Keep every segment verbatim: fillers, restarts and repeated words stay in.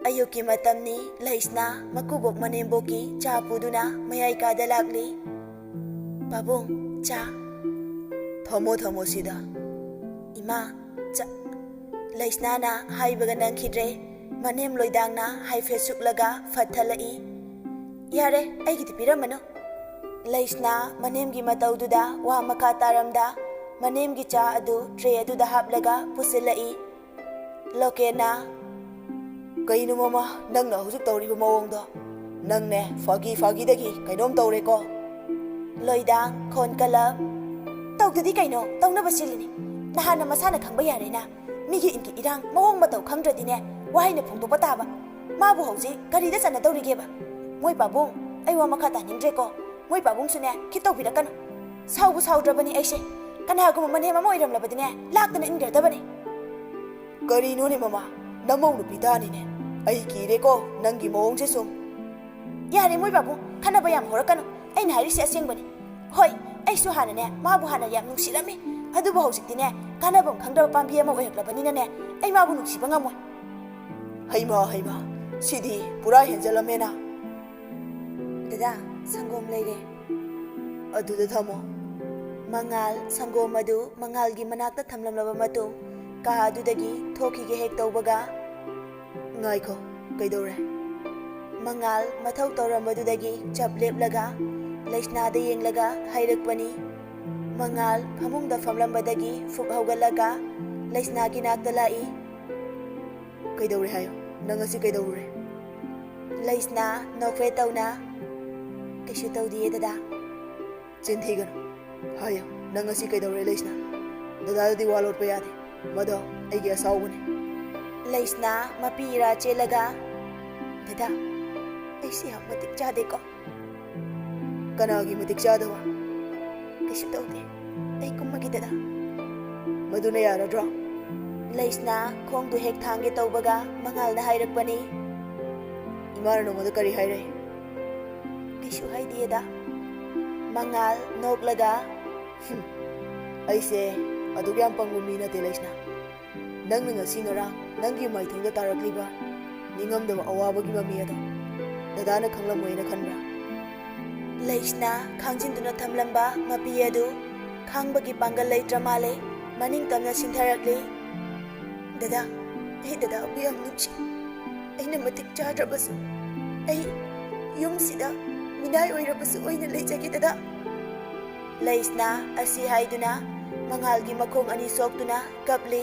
ꯑꯌꯨꯛꯀꯤ ꯃꯇꯝꯅꯤ꯫ ꯂꯩꯁꯅꯥ ꯃꯀꯨꯕꯣꯛ ꯃꯅꯦꯝꯕꯣꯛꯀꯤ ꯆꯥ ꯄꯨꯗꯨꯅ ꯃꯌꯥꯏ ꯀꯥꯗ ꯂꯥꯛꯂꯤ꯫ "ꯄꯥꯕꯨꯡ, ꯆꯥ꯫" "ꯊꯝꯃꯣ, ꯊꯝꯃꯣ ꯁꯤꯗ꯫ ꯏꯃꯥ, ꯆꯥ꯫" ꯂꯩꯁꯅꯥꯅ ꯍꯥꯏꯕꯒ ꯅꯪꯈꯤꯗ꯭ꯔꯦ꯫ ꯃꯅꯦꯝ ꯂꯣꯏꯗꯥꯡꯅ ꯍꯥꯏꯐꯦꯠ ꯁꯨꯛꯂꯒ ꯐꯠ ꯊꯜꯂꯛꯏ꯫ "ꯌꯥꯔꯦ, ꯑꯩꯒꯤꯗꯤ ꯄꯤꯔꯝꯃꯅꯨ꯫" ꯂꯩꯁꯅꯥ ꯃꯅꯦꯝꯒꯤ ꯃꯇꯧꯗꯨꯗ ꯋꯥ ꯃꯈꯥ ꯇꯥꯔꯝꯗ ꯃꯅꯦꯝꯒꯤ ꯆꯥ ꯑꯗꯨ ꯇ꯭ꯔꯦ ꯑꯗꯨꯗ ꯍꯥꯞꯂꯒ ꯄꯨꯁꯤꯜꯂꯛꯏ꯫ ꯂꯣꯀꯦꯟꯅ, "ꯀꯩꯅꯣ ꯃꯃꯥ, ꯅꯪꯅ ꯍꯧꯖꯤꯛ ꯇꯧꯔꯤꯕ ꯃꯑꯣꯡꯗꯣ? ꯅꯪꯅꯦ ꯐꯥꯒꯤ ꯐꯥꯒꯤꯗꯒꯤ ꯀꯩꯅꯣꯝ ꯇꯧꯔꯦꯀꯣ?" ꯂꯣꯏꯗꯥꯡ ꯈꯣꯟ ꯀꯜꯂꯞ, "ꯇꯧꯗꯗꯤ ꯀꯩꯅꯣ, ꯇꯧꯅꯕ ꯁꯤꯜꯂꯤꯅꯤ꯫ ꯅꯍꯥꯟꯅ ꯃꯁꯥꯅ ꯈꯪꯕ ꯌꯥꯔꯦꯅ꯫ ꯃꯤꯒꯤ ꯏꯟꯒꯤ ꯏꯔꯥꯡ ꯃꯑꯣꯡ ꯃꯇꯧ ꯈꯪꯗ꯭ꯔꯗꯤꯅꯦ, ꯋꯥꯍꯩꯅ ꯐꯣꯡꯗꯣꯛꯄ ꯇꯥꯕ꯫ ꯃꯥꯕꯨ ꯍꯧꯖꯤꯛ ꯀꯔꯤꯗ ꯆꯠꯅꯗꯧꯔꯤꯒꯦꯕ? ꯃꯣꯏ ꯄꯥꯕꯨꯡ, ꯑꯩ ꯋꯥ ꯃꯈꯥ ꯇꯥꯅꯤꯡꯗ꯭ꯔꯦꯀꯣ꯫ ꯃꯣꯏ ꯄꯥꯕꯨꯡꯁꯨꯅꯦ ꯈꯤꯠ ꯇꯧꯕꯤꯔꯛꯀꯅꯨ꯫ ꯁꯥꯎꯕꯨ ꯁꯥꯎꯗ꯭ꯔꯕꯅꯤ ꯑꯩꯁꯦ꯫ ꯀꯅꯥꯒꯨꯝꯕ ꯃꯅꯦꯝ ꯑꯃ ꯑꯣꯏꯔꯝꯂꯕꯗꯤꯅꯦ, ꯂꯥꯛꯇꯅ ꯏꯟꯈ꯭ꯔꯗꯕꯅꯤ꯫" "ꯀꯔꯤꯅꯣꯅꯦ ꯃꯃꯥ? ꯅꯃꯧ ꯅꯨꯄꯤ ꯇꯥꯅꯤꯅꯦ꯫ ꯑꯩ ꯀꯤꯔꯦꯀꯣ ꯅꯪꯒꯤ ꯃꯑꯣꯡꯁꯦ ꯁꯨꯝ꯫" "ꯌꯥꯔꯦ ꯃꯣꯏ ꯄꯥꯕꯨꯡ, ꯈꯟꯅꯕ ꯌꯥꯝ ꯍꯧꯔꯛꯀꯅꯨ꯫ ꯑꯩꯅ ꯍꯥꯏꯔꯤꯁꯦ ꯑꯁꯦꯡꯕꯅꯤ꯫ ꯍꯣꯏ, ꯑꯩꯁꯨ ꯍꯥꯟꯅꯅꯦ ꯃꯥꯕꯨ ꯍꯥꯟꯅ ꯌꯥꯝ ꯅꯨꯡꯁꯤꯔꯝꯃꯤ꯫ ꯑꯗꯨꯕꯨ ꯍꯧꯖꯤꯛꯇꯤꯅꯦ ꯀꯥꯟꯅꯐꯝ ꯈꯪꯗ꯭ꯔꯕ ꯄꯥꯝꯕꯤ ꯑꯃ ꯑꯣꯏꯔꯛꯂꯕꯅꯤꯅꯅꯦ, ꯑꯩ ꯃꯥꯕꯨ ꯅꯨꯡꯁꯤꯕ ꯉꯝꯃꯣꯏ꯫" "ꯍꯩꯃꯥ, ꯍꯩꯃꯥ, ꯁꯤꯗꯤ ꯄꯨꯔꯥ ꯍꯦꯟꯖꯜꯂꯝꯃꯦꯅ꯫" "ꯗꯗꯥ, ꯁꯪꯒꯣꯝ ꯂꯩꯔꯦ꯫" "ꯑꯗꯨꯗ ꯊꯝꯃꯣ꯫" ꯃꯉꯥꯜ ꯁꯪꯒꯣꯝ ꯑꯗꯨ ꯃꯉꯥꯜꯒꯤ ꯃꯅꯥꯛꯇ ꯊꯝꯂꯝꯂꯕ ꯃꯇꯨꯡ ꯀꯥ ꯑꯗꯨꯗꯒꯤ ꯊꯣꯛꯈꯤꯒꯦ ꯍꯦꯛ ꯇꯧꯕꯒ, "ꯉꯥꯏꯈꯣ, ꯀꯩꯗꯧꯔꯦ?" ꯃꯉꯥꯜ ꯃꯊꯧ ꯇꯧꯔꯝꯕꯗꯨꯗꯒꯤ ꯆꯞ ꯂꯦꯞꯂꯒ ꯂꯩꯁꯅꯥꯗ ꯌꯦꯡꯂꯒ ꯍꯥꯏꯔꯛꯄꯅꯤ꯫ ꯃꯉꯥꯜ ꯐꯃꯨꯡꯗ ꯐꯝꯂꯝꯕꯗꯒꯤ ꯐꯨꯛ ꯍꯧꯒꯠꯂꯒ ꯂꯩꯁꯅꯥꯒꯤ ꯅꯥꯛꯇ ꯂꯥꯛꯏ꯫ "ꯀꯩꯗꯧꯔꯦ ꯍꯥꯏꯌꯣ? ꯅꯪ ꯉꯁꯤ ꯀꯩꯗꯧꯔꯨꯔꯦ?" ꯂꯩꯁꯅꯥ ꯅꯣꯛꯐꯦꯠ ꯇꯧꯅ, "ꯀꯩꯁꯨ ꯇꯧꯗꯤꯌꯦ ꯗꯗꯥ꯫" "ꯆꯤꯟ ꯊꯤꯒꯅꯨ꯫ ꯍꯥꯏꯌꯣ, ꯅꯪ ꯉꯁꯤ ꯀꯩꯗꯧꯔꯦ ꯂꯩꯁꯅꯥ? ꯗꯗꯥꯗꯗꯤ ꯋꯥ ꯂꯣꯠꯄ ꯌꯥꯗꯦ꯫ ꯃꯗꯣ ꯑꯩꯒꯤ ꯑꯁꯥꯎꯕꯅꯤ꯫" ꯂꯩꯁꯅꯥ ꯃꯄꯤ ꯏꯔꯥ ꯆꯦꯜꯂꯒ, "ꯗꯗꯥ, ꯑꯩꯁꯦ ꯌꯥꯝ ꯃꯇꯤꯛ ꯆꯥꯗꯦꯀꯣ꯫" "ꯀꯅꯥꯒꯤ ꯃꯇꯤꯛ ꯆꯥꯗꯕ?" "ꯀꯩꯁꯨ ꯇꯧꯗꯦ, ꯑꯩ ꯀꯨꯝꯃꯒꯦ ꯗꯗꯥ꯫" "ꯃꯗꯨꯅ ꯌꯥꯔꯗ꯭ꯔꯣ?" ꯂꯩꯁꯅꯥ ꯈꯣꯡꯗꯨ ꯍꯦꯛ ꯊꯥꯡꯒꯦ ꯇꯧꯕꯒ ꯃꯉꯥꯜꯅ ꯍꯥꯏꯔꯛꯄꯅꯤ꯫ "ꯏꯃꯥꯅ ꯅꯉꯣꯟꯗ ꯀꯔꯤ ꯍꯥꯏꯔꯦ?" "ꯀꯩꯁꯨ ꯍꯥꯏꯗꯤꯌꯦꯗ꯫" ꯃꯉꯥꯜ ꯅꯣꯛꯂꯒ, "ꯍꯨꯝ, ꯑꯩꯁꯦ ꯑꯗꯨꯛ ꯌꯥꯝ ꯄꯪꯕ ꯃꯤ ꯅꯠꯇꯦ ꯂꯩꯁꯅꯥ꯫ ꯅꯪꯅ ꯉꯁꯤ ꯉꯔꯥꯡ ꯅꯪꯒꯤ ꯃꯥꯏꯊꯣꯡꯗ ꯇꯥꯔꯛꯂꯤꯕ ꯅꯤꯡꯉꯝꯗꯕ ꯑꯋꯥꯕꯒꯤ ꯃꯃꯤ ꯑꯗꯣ ꯗꯗꯥꯅ ꯈꯪꯂꯝꯃꯣꯏꯅ ꯈꯟꯕ꯭ꯔꯥ? ꯂꯩꯁꯅꯥ ꯈꯥꯡꯖꯤꯟꯗꯨꯅ ꯊꯝꯂꯝꯕ ꯃꯄꯤ ꯑꯗꯨ ꯈꯥꯡꯕꯒꯤ ꯄꯥꯡꯒꯜ ꯂꯩꯇ꯭ꯔ ꯃꯥꯜꯂꯦ꯫ ꯃꯅꯤꯡ ꯇꯝꯅ ꯁꯤꯟꯊꯔꯛꯂꯤ꯫ "ꯗꯗꯥ, ꯑꯩ ꯗꯗꯥꯕꯨ ꯌꯥꯝ ꯅꯨꯡꯁꯤ꯫ ꯑꯩꯅ ꯃꯇꯤꯛ ꯆꯥꯗ꯭ꯔꯕꯁꯨ, ꯑꯩ ꯌꯨꯝꯁꯤꯗ ꯃꯤꯅꯥꯏ ꯑꯣꯏꯔꯕꯁꯨ ꯑꯣꯏꯅ ꯂꯩꯖꯒꯦ ꯗꯗꯥ"꯫ ꯂꯩꯁꯅꯥ ꯑꯁꯤ ꯍꯥꯏꯗꯨꯅ ꯃꯉꯥꯜꯒꯤ ꯃꯈꯣꯡ ꯑꯅꯤ ꯁꯣꯛꯇꯨꯅ ꯀꯞꯂꯤ꯫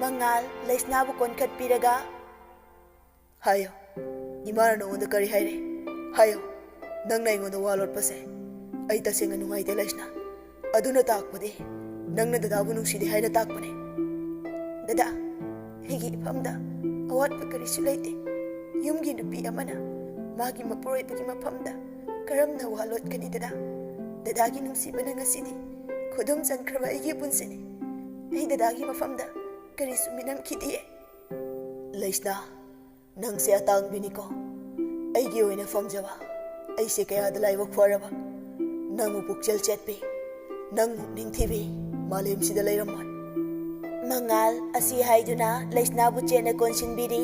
ꯃꯉꯥꯜ ꯂꯩꯁꯅꯥꯕꯨ ꯀꯣꯟꯈꯠꯄꯤꯔꯒ, "ꯍꯥꯏꯌꯣ, ꯏꯃꯥꯅ ꯅꯉꯣꯟꯗ ꯀꯔꯤ ꯍꯥꯏꯔꯦ? ꯍꯥꯏꯌꯣ, ꯅꯪꯅ ꯑꯩꯉꯣꯟꯗ ꯋꯥ ꯂꯣꯠꯄꯁꯦ꯫ ꯑꯩ ꯇꯁꯦꯡꯅ ꯅꯨꯡꯉꯥꯏꯇꯦ ꯂꯩꯁꯅꯥ꯫ ꯑꯗꯨꯅ ꯇꯥꯛꯄꯗꯤ ꯅꯪꯅ ꯗꯗꯥꯕꯨ ꯅꯨꯡꯁꯤꯗꯦ ꯍꯥꯏꯅ ꯇꯥꯛꯄꯅꯦ"꯫ "ꯗꯗꯥ, ꯑꯩꯒꯤ ꯏꯐꯝꯗ ꯑꯋꯥꯠꯄ ꯀꯔꯤꯁꯨ ꯂꯩꯇꯦ꯫ ꯌꯨꯝꯒꯤ ꯅꯨꯄꯤ ꯑꯃꯅ ꯃꯥꯒꯤ ꯃꯄꯨꯔꯣꯏꯕꯒꯤ ꯃꯐꯝꯗ ꯀꯔꯝꯅ ꯋꯥ ꯂꯣꯠꯀꯅꯤ ꯗꯗꯥ? ꯗꯗꯥꯒꯤ ꯅꯨꯡꯁꯤꯕꯅ ꯉꯁꯤꯗꯤ ꯈꯨꯗꯨꯝ ꯆꯟꯈ꯭ꯔꯕ ꯑꯩꯒꯤ ꯄꯨꯟꯁꯤꯅꯤ꯫ ꯑꯩ ꯗꯗꯥꯒꯤ ꯃꯐꯝꯗ ꯀꯔꯤꯁꯨ ꯃꯤꯅꯝꯈꯤꯗꯤꯌꯦ"꯫ "ꯂꯩꯁꯅꯥ, ꯅꯪꯁꯦ ꯑꯇꯥꯡꯕꯤꯅꯤꯀꯣ꯫ ꯑꯩꯒꯤ ꯑꯣꯏꯅ ꯐꯪꯖꯕ꯫ ꯑꯩꯁꯦ ꯀꯌꯥꯗ ꯂꯥꯏꯕꯛ ꯐꯔꯕ꯫ ꯅꯪꯕꯨ ꯄꯨꯛꯆꯦꯜ ꯆꯦꯠꯄꯤ, ꯅꯪꯕꯨ ꯅꯤꯡꯊꯤꯕꯤ ꯃꯥꯂꯦꯝꯁꯤꯗ ꯂꯩꯔꯝꯃꯣꯏ"꯫ ꯃꯉꯥꯜ ꯑꯁꯤ ꯍꯥꯏꯗꯨꯅ ꯂꯩꯁꯅꯥꯕꯨ ꯆꯦꯠꯅ ꯀꯣꯟꯁꯤꯟꯕꯤꯔꯤ꯫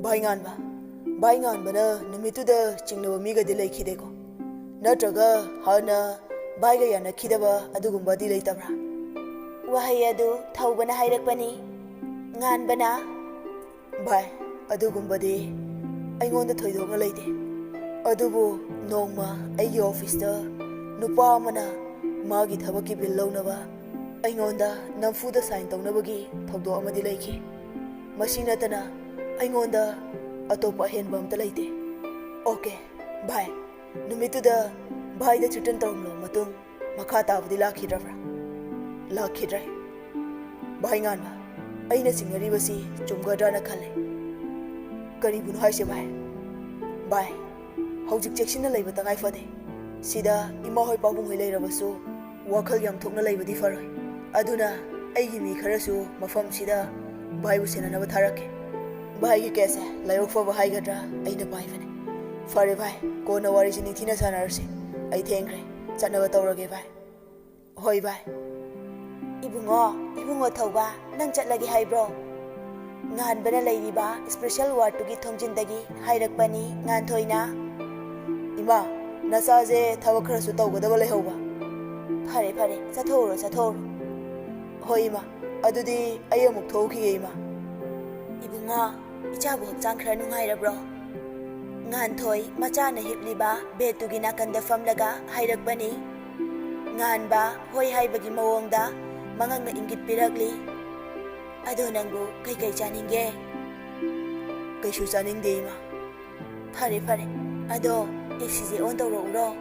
"ꯚꯥꯏ ꯉꯥꯟꯕ, ꯚꯥꯏ ꯉꯥꯟꯕꯅ ꯅꯨꯃꯤꯠꯇꯨꯗ ꯆꯤꯡꯅꯕ ꯃꯤꯒꯗꯤ ꯂꯩꯈꯤꯗꯦꯀꯣ? ꯅꯠꯇ꯭ꯔꯒ ꯍꯥꯟꯅ ꯚꯥꯏꯒ ꯌꯥꯅꯈꯤꯗꯕ ꯑꯗꯨꯒꯨꯝꯕꯗꯤ ꯂꯩꯇꯕ꯭ꯔꯥ?" ꯋꯥꯍꯩ ꯑꯗꯨ ꯊꯧꯕꯅ ꯍꯥꯏꯔꯛꯄꯅꯤ꯫ ꯉꯥꯟꯕꯅ, "ꯚꯥꯏ, ꯑꯗꯨꯒꯨꯝꯕꯗꯤ ꯑꯩꯉꯣꯟꯗ ꯊꯣꯏꯗꯣꯛꯅ ꯂꯩꯇꯦ꯫ ꯑꯗꯨꯕꯨ ꯅꯣꯡꯃ ꯑꯩꯒꯤ ꯑꯣꯐꯤꯁꯇ ꯅꯨꯄꯥ ꯑꯃꯅ ꯃꯥꯒꯤ ꯊꯕꯛꯀꯤ ꯕꯤꯜ ꯂꯧꯅꯕ ꯑꯩꯉꯣꯟꯗ ꯅꯝꯐꯨꯗ ꯁꯥꯏꯟ ꯇꯧꯅꯕꯒꯤ ꯊꯧꯗꯣꯛ ꯑꯃꯗꯤ ꯂꯩꯈꯤ꯫ ꯃꯁꯤ ꯅꯠꯇꯅ ꯑꯩꯉꯣꯟꯗ ꯑꯇꯣꯞꯄ ꯑꯍꯦꯟꯕ ꯑꯝꯇ ꯂꯩꯇꯦ"꯫ "ꯑꯣꯀꯦ, ꯚꯥꯏ, ꯅꯨꯃꯤꯠꯇꯨꯗ ꯚꯥꯏꯗ ꯊ꯭ꯔꯤꯇꯟ ꯇꯧꯔꯝꯂꯕ ꯃꯇꯨꯡ ꯃꯈꯥ ꯇꯥꯕꯗꯤ ꯂꯥꯛꯈꯤꯗ꯭ꯔꯕ꯭ꯔꯥ?" "ꯂꯥꯛꯈꯤꯗ꯭ꯔꯦ"꯫ "ꯚꯥꯏ ꯉꯥꯟꯕ, ꯑꯩꯅ ꯆꯤꯡꯅꯔꯤꯕꯁꯤ ꯆꯨꯝꯒꯗ꯭ꯔꯥꯅ ꯈꯜꯂꯦ"꯫ "ꯀꯔꯤꯕꯨꯅꯣ ꯍꯥꯏꯁꯦ ꯚꯥꯏ?" "ꯚꯥꯏ, ꯍꯧꯖꯤꯛ ꯆꯦꯛꯁꯤꯟꯅ ꯂꯩꯕ ꯇꯉꯥꯏ ꯐꯗꯦ꯫ ꯁꯤꯗ ꯏꯃꯥ ꯍꯣꯏ ꯄꯥꯕꯨꯡ ꯍꯣꯏ ꯂꯩꯔꯕꯁꯨ ꯋꯥꯈꯜ ꯌꯥꯝ ꯊꯣꯛꯅ ꯂꯩꯕꯗꯤ ꯐꯔꯣꯏ꯫ ꯑꯗꯨꯅ ꯑꯩꯒꯤ ꯃꯤ ꯈꯔꯁꯨ ꯃꯐꯝꯁꯤꯗ ꯚꯥꯏꯕꯨ ꯁꯦꯟꯅꯅꯕ ꯊꯥꯔꯛꯀꯦ꯫ ꯚꯥꯏꯒꯤ ꯀꯦꯁꯁꯦ ꯂꯥꯏꯕꯛ ꯐꯕ ꯍꯥꯏꯒꯗ꯭ꯔꯥ ꯑꯩꯅ ꯄꯥꯏꯕꯅꯦ꯫ ꯐꯔꯦ ꯚꯥꯏ, ꯀꯣꯟꯅ ꯋꯥꯔꯤꯁꯤ ꯅꯤꯡꯊꯤꯅ ꯁꯥꯟꯅꯔꯁꯤ꯫ ꯑꯩ ꯊꯦꯡꯈ꯭ꯔꯦ"꯫ ꯆꯠꯅꯕ ꯇꯧꯔꯒꯦ ꯚꯥꯏ꯫ ꯍꯣꯏ ꯚꯥꯏ꯫ ꯏꯕꯨꯡꯉꯣ, ꯏꯕꯨꯡꯉꯣ ꯊꯧꯕ, ꯅꯪ ꯆꯠꯂꯒꯦ ꯍꯥꯏꯕ꯭ꯔꯣ? ꯉꯥꯟꯕꯅ ꯂꯩꯔꯤꯕ special wardꯇꯨꯒꯤ ꯊꯣꯡꯖꯤꯟꯗꯒꯤ ꯍꯥꯏꯔꯛꯄꯅꯤ ꯉꯥꯟꯊꯣꯏꯅ꯫ ꯏꯃꯥ, ꯅꯆꯥꯁꯦ ꯊꯕꯛ ꯈꯔꯁꯨ ꯇꯧꯒꯗꯕ ꯂꯩꯍꯧꯕ꯫ ꯐꯔꯦ, ꯐꯔꯦ, ꯆꯠꯊꯣꯛꯎꯔꯣ, ꯆꯠꯊꯣꯛꯎꯔꯣ꯫ ꯍꯣꯏ ꯏꯃꯥ, ꯑꯗꯨꯗꯤ ꯑꯩ ꯑꯃꯨꯛ ꯊꯣꯛꯎꯈꯤꯒꯦ ꯏꯃꯥ꯫ ꯏꯕꯨꯡꯉꯣ, ꯏꯆꯥꯕꯨ ꯍꯛꯆꯥꯡ ꯈꯔ ꯅꯨꯡꯉꯥꯏꯔꯕ꯭ꯔꯣ? ꯉꯥꯟꯊꯣꯏ ꯃꯆꯥꯅ ꯍꯤꯞꯂꯤꯕ bedꯇꯨꯒꯤ ꯅꯥꯀꯟꯗ ꯐꯝꯂꯒ ꯍꯥꯏꯔꯛꯄꯅꯤ꯫ ꯉꯥꯟꯕ ꯍꯣꯏ ꯍꯥꯏꯕꯒꯤ ꯃꯑꯣꯡꯗ ꯃꯉꯛꯅ ꯏꯪꯒꯤꯠ ꯄꯤꯔꯛꯂꯤ꯫ "ꯑꯗꯣ ꯅꯪꯕꯨ ꯀꯩꯀꯩ ꯆꯥꯅꯤꯡꯒꯦ?" "ꯀꯩꯁꯨ ꯆꯥꯅꯤꯡꯗꯦ ꯏꯃꯥ꯫ "ꯐꯔꯦ, ꯐꯔꯦ꯫ ꯑꯗꯣ ACꯁꯦ on ꯇꯧꯔꯛꯎꯔꯣ?"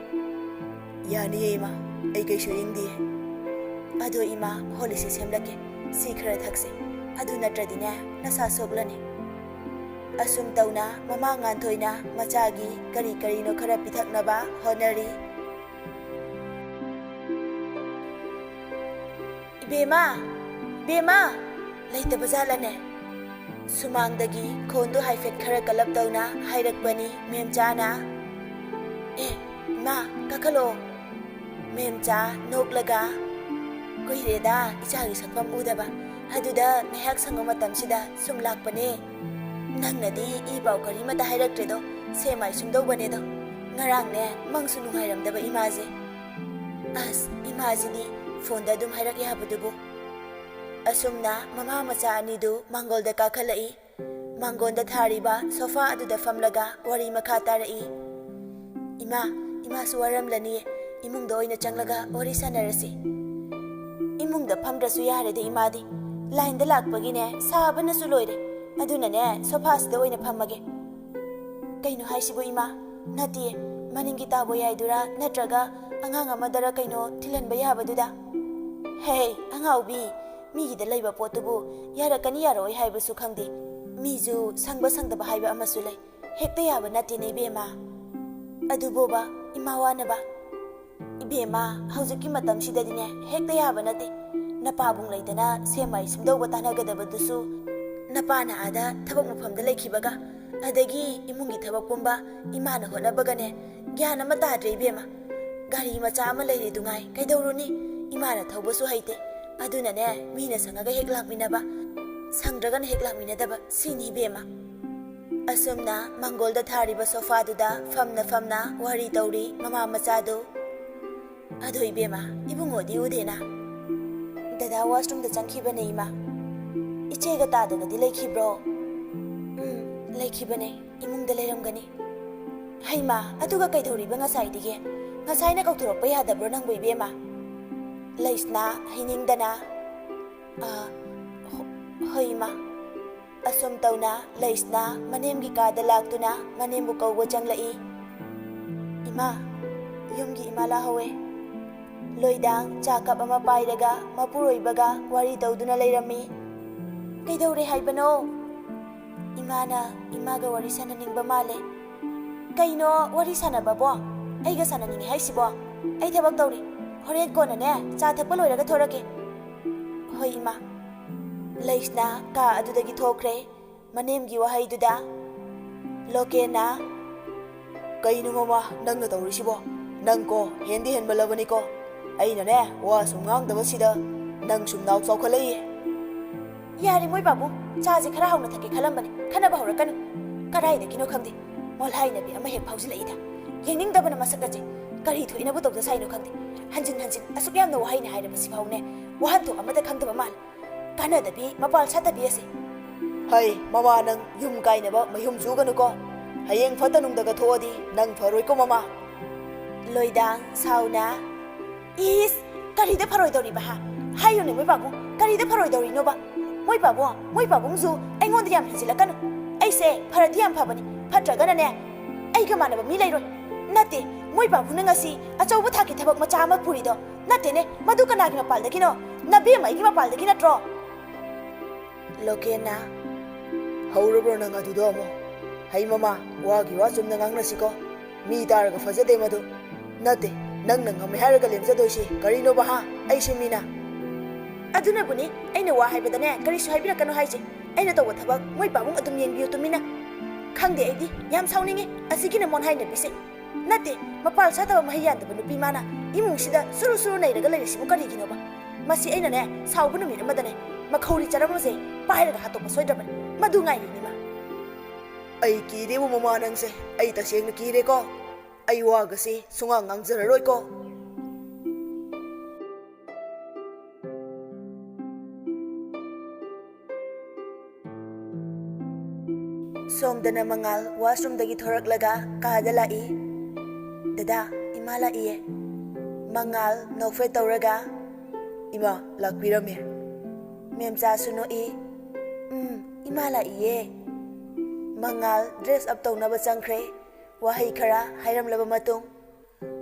"ꯌꯥꯅꯤꯌꯦ ꯏꯃꯥ, ꯑꯩ ꯀꯩꯁꯨ ꯏꯪꯗꯤꯌꯦ꯫" "ꯑꯗꯣ ꯏꯃꯥ, ꯍꯣꯂꯤꯛꯁꯦ ꯁꯦꯝꯂꯛꯀꯦ꯫ ꯁꯤ ꯈꯔ ꯊꯛꯁꯦ꯫ ꯑꯗꯨ ꯅꯠꯇ꯭ꯔꯗꯤꯅꯦ, ꯅꯁꯥ ꯁꯣꯛꯂꯅꯤ꯫" ꯑꯁꯨꯝ ꯇꯧꯅ ꯃꯃꯥ ꯉꯥꯟꯊꯣꯏꯅ ꯃꯆꯥꯒꯤ ꯀꯔꯤ ꯀꯔꯤꯅꯣ ꯈꯔ ꯄꯤꯊꯛꯅꯕ ꯍꯣꯠꯅꯔꯤ꯫ "ꯏꯕꯦꯝꯃ, ꯏꯕꯦꯝꯃ, ꯂꯩꯇꯕ ꯖꯥꯠꯂꯅꯦ?" ꯁꯨꯃꯥꯡꯗꯒꯤ ꯈꯣꯟꯗꯨ ꯍꯥꯏꯐꯦꯠ ꯈꯔ ꯀꯜꯂꯞ ꯇꯧꯅ ꯍꯥꯏꯔꯛꯄꯅꯤ ꯃꯦꯝꯆꯥꯅ꯫ "ꯑꯦ, ꯏꯃꯥ, ꯀꯥꯈꯠꯂꯛꯑꯣ꯫" ꯃꯦꯝꯆꯥ ꯅꯣꯛꯂꯒ, "ꯀꯨꯏꯔꯦꯗ ꯏꯆꯥꯒꯤ ꯁꯛꯐꯝ ꯎꯗꯕ, ꯑꯗꯨꯗ ꯉꯥꯏꯍꯥꯛ ꯁꯪꯕ ꯃꯇꯝꯁꯤꯗ ꯁꯨꯝ ꯂꯥꯛꯄꯅꯦ꯫ ꯅꯪꯅꯗꯤ ꯏ ꯄꯥꯎ ꯀꯔꯤꯃꯇ ꯍꯥꯏꯔꯛꯇ꯭ꯔꯦꯗꯣ, ꯁꯦꯝ ꯃꯥꯏ ꯁꯨꯝꯗꯧꯕꯅꯦꯗꯣ꯫ ꯉꯔꯥꯡꯅꯦ ꯃꯪꯁꯨ ꯅꯨꯡꯉꯥꯏꯔꯝꯗꯕ ꯏꯃꯥꯁꯦ꯫ ꯑꯁ, ꯏꯃꯥꯁꯤꯗꯤ ꯐꯣꯟꯗ ꯑꯗꯨꯝ ꯍꯥꯏꯔꯛ ꯌꯥꯕꯗꯨꯕꯨ꯫" ꯑꯁꯨꯝꯅ ꯃꯃꯥ ꯃꯆꯥ ꯑꯅꯤꯗꯨ ꯃꯥꯡꯒꯣꯜꯗ ꯀꯥꯈꯠꯂꯛꯏ꯫ ꯃꯥꯡꯒꯣꯟꯗ ꯊꯥꯔꯤꯕ ꯁꯣꯐꯥ ꯑꯗꯨꯗ ꯐꯝꯂꯒ ꯋꯥꯔꯤ ꯃꯈꯥ ꯇꯥꯔꯛꯏ꯫ "ꯏꯃꯥ, ꯏꯃꯥꯁꯨ ꯋꯥꯔꯝꯂꯅꯤꯌꯦ, ꯏꯃꯨꯡꯗ ꯑꯣꯏꯅ ꯆꯪꯂꯒ ꯋꯥꯔꯤ ꯁꯥꯟꯅꯔꯁꯤ꯫" "ꯏꯃꯨꯡꯗ ꯐꯝꯗ꯭ꯔꯁꯨ ꯌꯥꯔꯦꯗ ꯏꯃꯥꯗꯤ, ꯂꯥꯏꯟꯗ ꯂꯥꯛꯄꯒꯤꯅꯦ ꯁꯥꯕꯅꯁꯨ ꯂꯣꯏꯔꯦ, ꯑꯗꯨꯅꯅꯦ ꯁꯣꯐꯥꯁꯤꯗ ꯑꯣꯏꯅ ꯐꯝꯃꯒꯦ꯫" "ꯀꯩꯅꯣ ꯍꯥꯏꯁꯤꯕꯨ ꯏꯃꯥ? ꯅꯠꯇꯦ, ꯃꯅꯤꯡꯒꯤ ꯇꯥꯕꯣ ꯌꯥꯏꯗꯨꯔꯥ ꯅꯠꯇ꯭ꯔꯒ ꯑꯉꯥꯡ ꯑꯃꯗꯔ ꯀꯩꯅꯣ ꯊꯤꯜꯍꯟꯕ ꯌꯥꯕꯗꯨꯗ?" "ꯍꯦ, ꯑꯉꯥꯎꯕꯤ, ꯃꯤꯒꯤꯗ ꯂꯩꯕ ꯄꯣꯠꯇꯨꯕꯨ ꯌꯥꯔꯛꯀꯅꯤ ꯌꯥꯔꯛꯑꯣꯏ ꯍꯥꯏꯕꯁꯨ ꯈꯪꯗꯦ꯫ ꯃꯤꯁꯨ ꯁꯪꯕ ꯁꯪꯗꯕ ꯍꯥꯏꯕ ꯑꯃꯁꯨ ꯂꯩ꯫ ꯍꯦꯛꯇ ꯌꯥꯕ ꯅꯠꯇꯦꯅꯦ ꯏꯕꯦꯝꯃ꯫ ꯑꯗꯨꯕꯣꯕ ꯏꯃꯥ ꯋꯥꯅꯕ?" "ꯏꯕꯦꯝꯃ, ꯍꯧꯖꯤꯛꯀꯤ ꯃꯇꯝꯁꯤꯗꯗꯤꯅꯦ ꯍꯦꯛꯇ ꯌꯥꯕ ꯅꯠꯇꯦ꯫ ꯅꯄꯥꯕꯨꯡ ꯂꯩꯗꯅ ꯁꯦꯝ ꯃꯥꯏ ꯁꯨꯝꯗꯧꯕ ꯇꯥꯟꯅꯒꯗꯕꯗꯨꯁꯨ ꯅꯄꯥꯅ ꯑꯥꯗ ꯊꯕꯛ ꯃꯐꯝꯗ ꯂꯩꯈꯤꯕꯒ, ꯑꯗꯒꯤ ꯏꯃꯨꯡꯒꯤ ꯊꯕꯛ ꯄꯨꯝꯕ ꯏꯃꯥꯅ ꯍꯣꯠꯅꯕꯒꯅꯦ ꯒ꯭ꯌꯥꯟ ꯑꯃ ꯇꯥꯗ꯭ꯔꯦ ꯏꯕꯦꯝꯃ꯫ ꯒꯥꯔꯤ ꯃꯆꯥ ꯑꯃ ꯂꯩꯔꯤꯗꯨꯉꯥꯏ ꯀꯩꯗꯧꯔꯨꯅꯤ? ꯏꯃꯥꯅ ꯊꯧꯕꯁꯨ ꯍꯩꯇꯦ꯫ ꯑꯗꯨꯅꯅꯦ, ꯃꯤꯅ ꯁꯪꯉꯒ ꯍꯦꯛ ꯂꯥꯛꯃꯤꯟꯅꯕ, ꯁꯪꯗ꯭ꯔꯒꯅ ꯍꯦꯛ ꯂꯥꯛꯃꯤꯟꯅꯗꯕ, ꯁꯤꯅꯤ ꯏꯕꯦꯝꯃ꯫ ꯑꯁꯨꯝꯅ ꯃꯪꯒꯣꯜꯗ ꯊꯥꯔꯤꯕ ꯁꯣꯐꯥꯗꯨꯗ ꯐꯝꯅ ꯐꯝꯅ ꯋꯥꯔꯤ ꯇꯧꯔꯤ ꯃꯃꯥ ꯃꯆꯥꯗꯨ꯫ ꯑꯗꯣ ꯏꯕꯦꯝꯃ, ꯏꯕꯨꯡꯉꯣꯗꯤ ꯎꯗꯦꯅ? ꯗꯗꯥ ꯋꯥꯁꯔꯨꯝꯗ ꯆꯪꯈꯤꯕꯅꯦ, ꯏꯃꯥ꯫ ꯏꯆꯦꯒ ꯇꯥꯗꯒꯗꯤ ꯂꯩꯈꯤꯕ꯭ꯔꯣ? ꯎꯝ, ꯂꯩꯈꯤꯕꯅꯦ꯫ ꯏꯃꯨꯡꯗ ꯂꯩꯔꯝꯒꯅꯤ꯫ ꯍꯩꯃꯥ, ꯑꯗꯨꯒ ꯀꯩꯗꯧꯔꯤꯕ ꯉꯁꯥꯏꯗꯒꯤ? ꯉꯁꯥꯏꯅ ꯀꯧꯊꯣꯔꯛꯄ ꯌꯥꯗꯕ꯭ꯔꯣ ꯅꯪꯕꯨ, ꯏꯕꯦꯝꯃ? ꯂꯩꯁꯅꯥ ꯍꯩꯅꯤꯡꯗꯅ, "ꯑ, ꯍꯣ-, ꯍꯣꯏ, ꯏꯃꯥ꯫" ꯑꯁꯨꯝ ꯇꯧꯅ ꯂꯩꯁꯅꯥ ꯃꯅꯦꯝꯒꯤ ꯀꯥꯗ ꯂꯥꯛꯇꯨꯅ ꯃꯅꯦꯝꯕꯨ ꯀꯧꯕ ꯆꯪꯂꯛꯏ꯫ "ꯏꯃꯥ, ꯌꯨꯝꯒꯤ ꯏꯃꯥ ꯂꯥꯛꯍꯧꯋꯦ꯫" ꯂꯣꯏꯗꯥꯡ ꯆꯥ ꯀꯞ ꯑꯃ ꯄꯥꯏꯔꯒ ꯃꯄꯨꯔꯣꯏꯕꯒ ꯋꯥꯔꯤ ꯇꯧꯗꯨꯅ ꯂꯩꯔꯝꯃꯤ꯫ "ꯀꯩꯗꯧꯔꯦ ꯍꯥꯏꯕꯅꯣ?" "ꯏꯃꯥꯅ ꯏꯃꯥꯒ ꯋꯥꯔꯤ ꯁꯥꯟꯅꯅꯤꯡꯕ ꯃꯥꯜꯂꯦ꯫" "ꯀꯩꯅꯣ ꯋꯥꯔꯤ ꯁꯥꯟꯅꯕꯕꯣ? ꯑꯩꯒ ꯁꯥꯟꯅꯅꯤꯡꯉꯦ ꯍꯥꯏꯁꯤꯕꯣ? ꯑꯩ ꯊꯕꯛ ꯇꯧꯔꯤ꯫ ꯍꯣꯔꯦꯟ ꯀꯣꯟꯅꯅꯦ, ꯆꯥ ꯊꯛꯄ ꯂꯣꯏꯔꯒ ꯊꯣꯔꯛꯀꯦ꯫" "ꯍꯣꯏ, ꯏꯃꯥ꯫" ꯂꯩꯁꯅꯥ ꯀꯥ ꯑꯗꯨꯗꯒꯤ ꯊꯣꯛꯈ꯭ꯔꯦ꯫ ꯃꯅꯦꯝꯒꯤ ꯋꯥꯍꯩꯗꯨꯗ ꯂꯣꯀꯦꯟꯅ, "ꯀꯩꯅꯣ ꯃꯃꯥ, ꯅꯪꯅ ꯇꯧꯔꯤꯁꯤꯕꯣ? ꯅꯪ ꯀꯣ, ꯍꯦꯟꯗꯤ ꯍꯦꯟꯃꯜꯂꯕꯅꯤꯀꯣ꯫ ꯑꯩꯅꯅꯦ, ꯋꯥ ꯁꯨꯝ ꯉꯥꯡꯗꯕꯁꯤꯗ ꯅꯪ ꯁꯨꯝ ꯅꯥꯎ ꯆꯥꯎꯈꯠꯂꯛꯏꯌꯦ꯫" "ꯌꯥꯔꯦ ꯃꯣꯏ ꯄꯥꯕꯨꯡ, ꯆꯥꯁꯦ ꯈꯔ ꯍꯥꯎꯅ ꯊꯛꯀꯦ ꯈꯜꯂꯝꯕꯅꯦ, ꯈꯟꯅꯕ ꯍꯧꯔꯛꯀꯅꯨ꯫ ꯀꯗꯥꯏꯗꯒꯤꯅꯣ ꯈꯪꯗꯦ, ꯃꯣꯜꯍꯥꯏꯅꯕꯤ ꯑꯃ ꯍꯦꯛ ꯐꯥꯎꯖꯤꯜꯂꯛꯏꯗ꯫ ꯌꯦꯡꯅꯤꯡꯗꯕꯅ ꯃꯁꯛ ꯑꯁꯦ꯫ ꯀꯔꯤ ꯊꯣꯛꯏꯅꯕꯨ ꯇꯧꯖ ꯁꯥꯏꯅꯣ ꯈꯪꯗꯦ꯫ ꯍꯟꯖꯤꯟ ꯍꯟꯖꯤꯟ ꯑꯁꯨꯛ ꯌꯥꯝꯅ ꯋꯥꯍꯩꯅ ꯍꯥꯏꯔꯕꯁꯤ ꯐꯥꯎꯅꯦ, ꯋꯥꯍꯟꯊꯣꯛ ꯑꯃꯠꯇ ꯈꯪꯗꯕ ꯃꯥꯜꯂꯦ꯫ ꯀꯥꯟꯅꯗꯕꯤ, ꯃꯄꯥꯜ ꯁꯥꯠꯇꯕꯤ ꯑꯁꯦ꯫" "ꯍꯩ, ꯃꯃꯥ, ꯅꯪ ꯌꯨꯝ ꯀꯥꯏꯅꯕ ꯃꯌꯨꯝ ꯆꯨꯒꯅꯨꯀꯣ꯫ ꯍꯌꯦꯡ ꯐꯠꯇ ꯅꯨꯡꯗꯒ ꯊꯣꯛꯑꯗꯤ ꯅꯪ ꯐꯔꯣꯏꯀꯣ, ꯃꯃꯥ꯫" ꯂꯣꯏꯗꯥꯡ ꯁꯥꯎꯅ, "ꯏꯁ, ꯀꯔꯤꯗ ꯐꯔꯣꯏꯗꯧꯔꯤꯕ, ꯍꯥ? ꯍꯥꯏꯌꯨꯅꯦ, ꯃꯣꯏ ꯄꯥꯕꯨꯡ, ꯀꯔꯤꯗ ꯐꯔꯣꯏꯗꯧꯔꯤꯅꯣꯕ? ꯃꯣꯏ ꯄꯥꯕꯨꯡ, ꯃꯣꯏ ꯄꯥꯕꯨꯡꯁꯨ ꯑꯩꯉꯣꯟꯗ ꯌꯥꯝ ꯍꯦꯟꯖꯤꯜꯂꯛꯀꯅꯨ꯫ ꯑꯩꯁꯦ ꯐꯔꯗꯤ ꯌꯥꯝ ꯐꯕꯅꯤ, ꯐꯠꯇ꯭ꯔꯒꯅꯅꯦ, ꯑꯩꯒ ꯃꯥꯟꯅꯕ ꯃꯤ ꯂꯩꯔꯣꯏ꯫ ꯅꯠꯇꯦ, ꯃꯣꯏ ꯄꯥꯕꯨꯡꯅ ꯉꯁꯤ ꯑꯆꯧꯕ ꯊꯥꯛꯀꯤ ꯊꯕꯛ ꯃꯆꯥ ꯑꯃ ꯄꯨꯔꯤꯗꯣ꯫ ꯅꯠꯇꯦꯅꯦ, ꯃꯗꯨ ꯀꯅꯥꯒꯤ ꯃꯄꯥꯜꯗꯒꯤꯅꯣ? ꯅꯕꯦꯝꯃ ꯑꯩꯒꯤ ꯃꯄꯥꯜꯗꯒꯤ ꯅꯠꯇ꯭ꯔꯣ?" ꯂꯣꯀꯦꯟꯅ, "ꯍꯧꯔꯕ꯭ꯔꯣ ꯅꯪ ꯑꯗꯨꯗꯣ ꯑꯃꯨꯛ? ꯍꯩ ꯃꯃꯥ, ꯋꯥꯒꯤ ꯋꯥ ꯆꯨꯝꯅ ꯉꯥꯡꯅꯁꯤꯀꯣ꯫ ꯃꯤ ꯇꯥꯔꯒ ꯐꯖꯗꯦ ꯃꯗꯨ꯫ ꯅꯠꯇꯦ, ꯅꯪꯅ ꯉꯝꯃꯦ ꯍꯥꯏꯔꯒ ꯂꯦꯝꯖꯗꯣꯏꯁꯤ ꯀꯔꯤꯅꯣꯕ, ꯍꯥ? ꯑꯩꯁꯦ ꯃꯤꯅ?" "ꯑꯗꯨꯅꯕꯨꯅꯤ ꯑꯩꯅ ꯋꯥ ꯍꯥꯏꯕꯗꯅꯦ ꯀꯔꯤꯁꯨ ꯍꯥꯏꯕꯤꯔꯛꯀꯅꯨ ꯍꯥꯏꯁꯦ꯫ ꯑꯩꯅ ꯇꯧꯕ ꯊꯕꯛ ꯃꯣꯏ ꯄꯥꯕꯨꯡ ꯑꯗꯨꯝ ꯌꯦꯡꯕꯤꯌꯨ ꯇꯨꯃꯤꯟꯅ꯫ ꯈꯪꯗꯦ ꯑꯩꯗꯤ, ꯌꯥꯝ ꯁꯥꯎꯅꯤꯡꯉꯤ ꯑꯁꯤꯒꯤ ꯅꯃꯣꯟ ꯍꯥꯏꯅꯕꯤꯁꯦ꯫ ꯅꯠꯇꯦ, ꯃꯄꯥꯜ ꯁꯥꯠꯇꯕ ꯃꯍꯩ ꯌꯥꯟꯗꯕ ꯅꯨꯄꯤ ꯃꯥꯅ ꯏꯃꯨꯡꯁꯤꯗ ꯁꯨꯔꯨ ꯁꯨꯔꯨ ꯅꯩꯔꯒ ꯂꯩꯔꯤꯁꯤꯕꯨ ꯀꯔꯤꯒꯤꯅꯣꯕ? ꯃꯁꯤ ꯑꯩꯅꯅꯦ, ꯁꯥꯎꯕ ꯅꯨꯃꯤꯠ ꯑꯃꯗꯅꯦ, ꯃꯈꯧꯔꯤ ꯆꯔꯝ ꯑꯃꯁꯦ ꯄꯥꯏꯔꯒ ꯍꯥꯠꯇꯣꯛꯄ ꯁꯣꯏꯗ꯭ꯔꯕꯅꯤ꯫ ꯃꯗꯨ ꯉꯥꯏꯔꯤꯅꯤ ꯃꯥ꯫ ꯑꯩ ꯀꯤꯔꯦꯕꯨ ꯃꯃꯥ ꯅꯪꯁꯦ, ꯑꯩ ꯇꯁꯦꯡꯅ ꯀꯤꯔꯦꯀꯣ꯫ ꯑꯩ ꯋꯥꯒꯁꯤ ꯁꯨꯡꯉꯥꯡ ꯉꯥꯡꯖꯔꯔꯣꯏꯀꯣ꯫ ꯁꯣꯝꯗꯅ ꯃꯉꯥꯜ ꯋꯥꯁꯔꯨꯝꯗꯒꯤ ꯊꯣꯔꯛꯂꯒ ꯀꯥꯗ ꯂꯥꯛꯏ꯫ "ꯗꯗꯥ, ꯏꯃꯥ ꯂꯥꯛꯏꯌꯦ꯫" ꯃꯉꯥꯜ ꯅꯣꯛꯐꯦꯠ ꯇꯧꯔꯒ, "ꯏꯃꯥ ꯂꯥꯛꯄꯤꯔꯝꯃꯦ꯫" ꯃꯦꯝꯆꯥꯁꯨ ꯅꯣꯛꯏ꯫ "ꯎꯝ, ꯏꯃꯥ ꯂꯥꯛꯏꯌꯦ꯫" ꯃꯉꯥꯜ ꯗ꯭ꯔꯦꯁ ꯑꯞ ꯇꯧꯅꯕ ꯆꯪꯈ꯭ꯔꯦ꯫ ꯋꯥꯍꯩ ꯈꯔ ꯍꯥꯏꯔꯝꯂꯕ ꯃꯇꯨꯡ,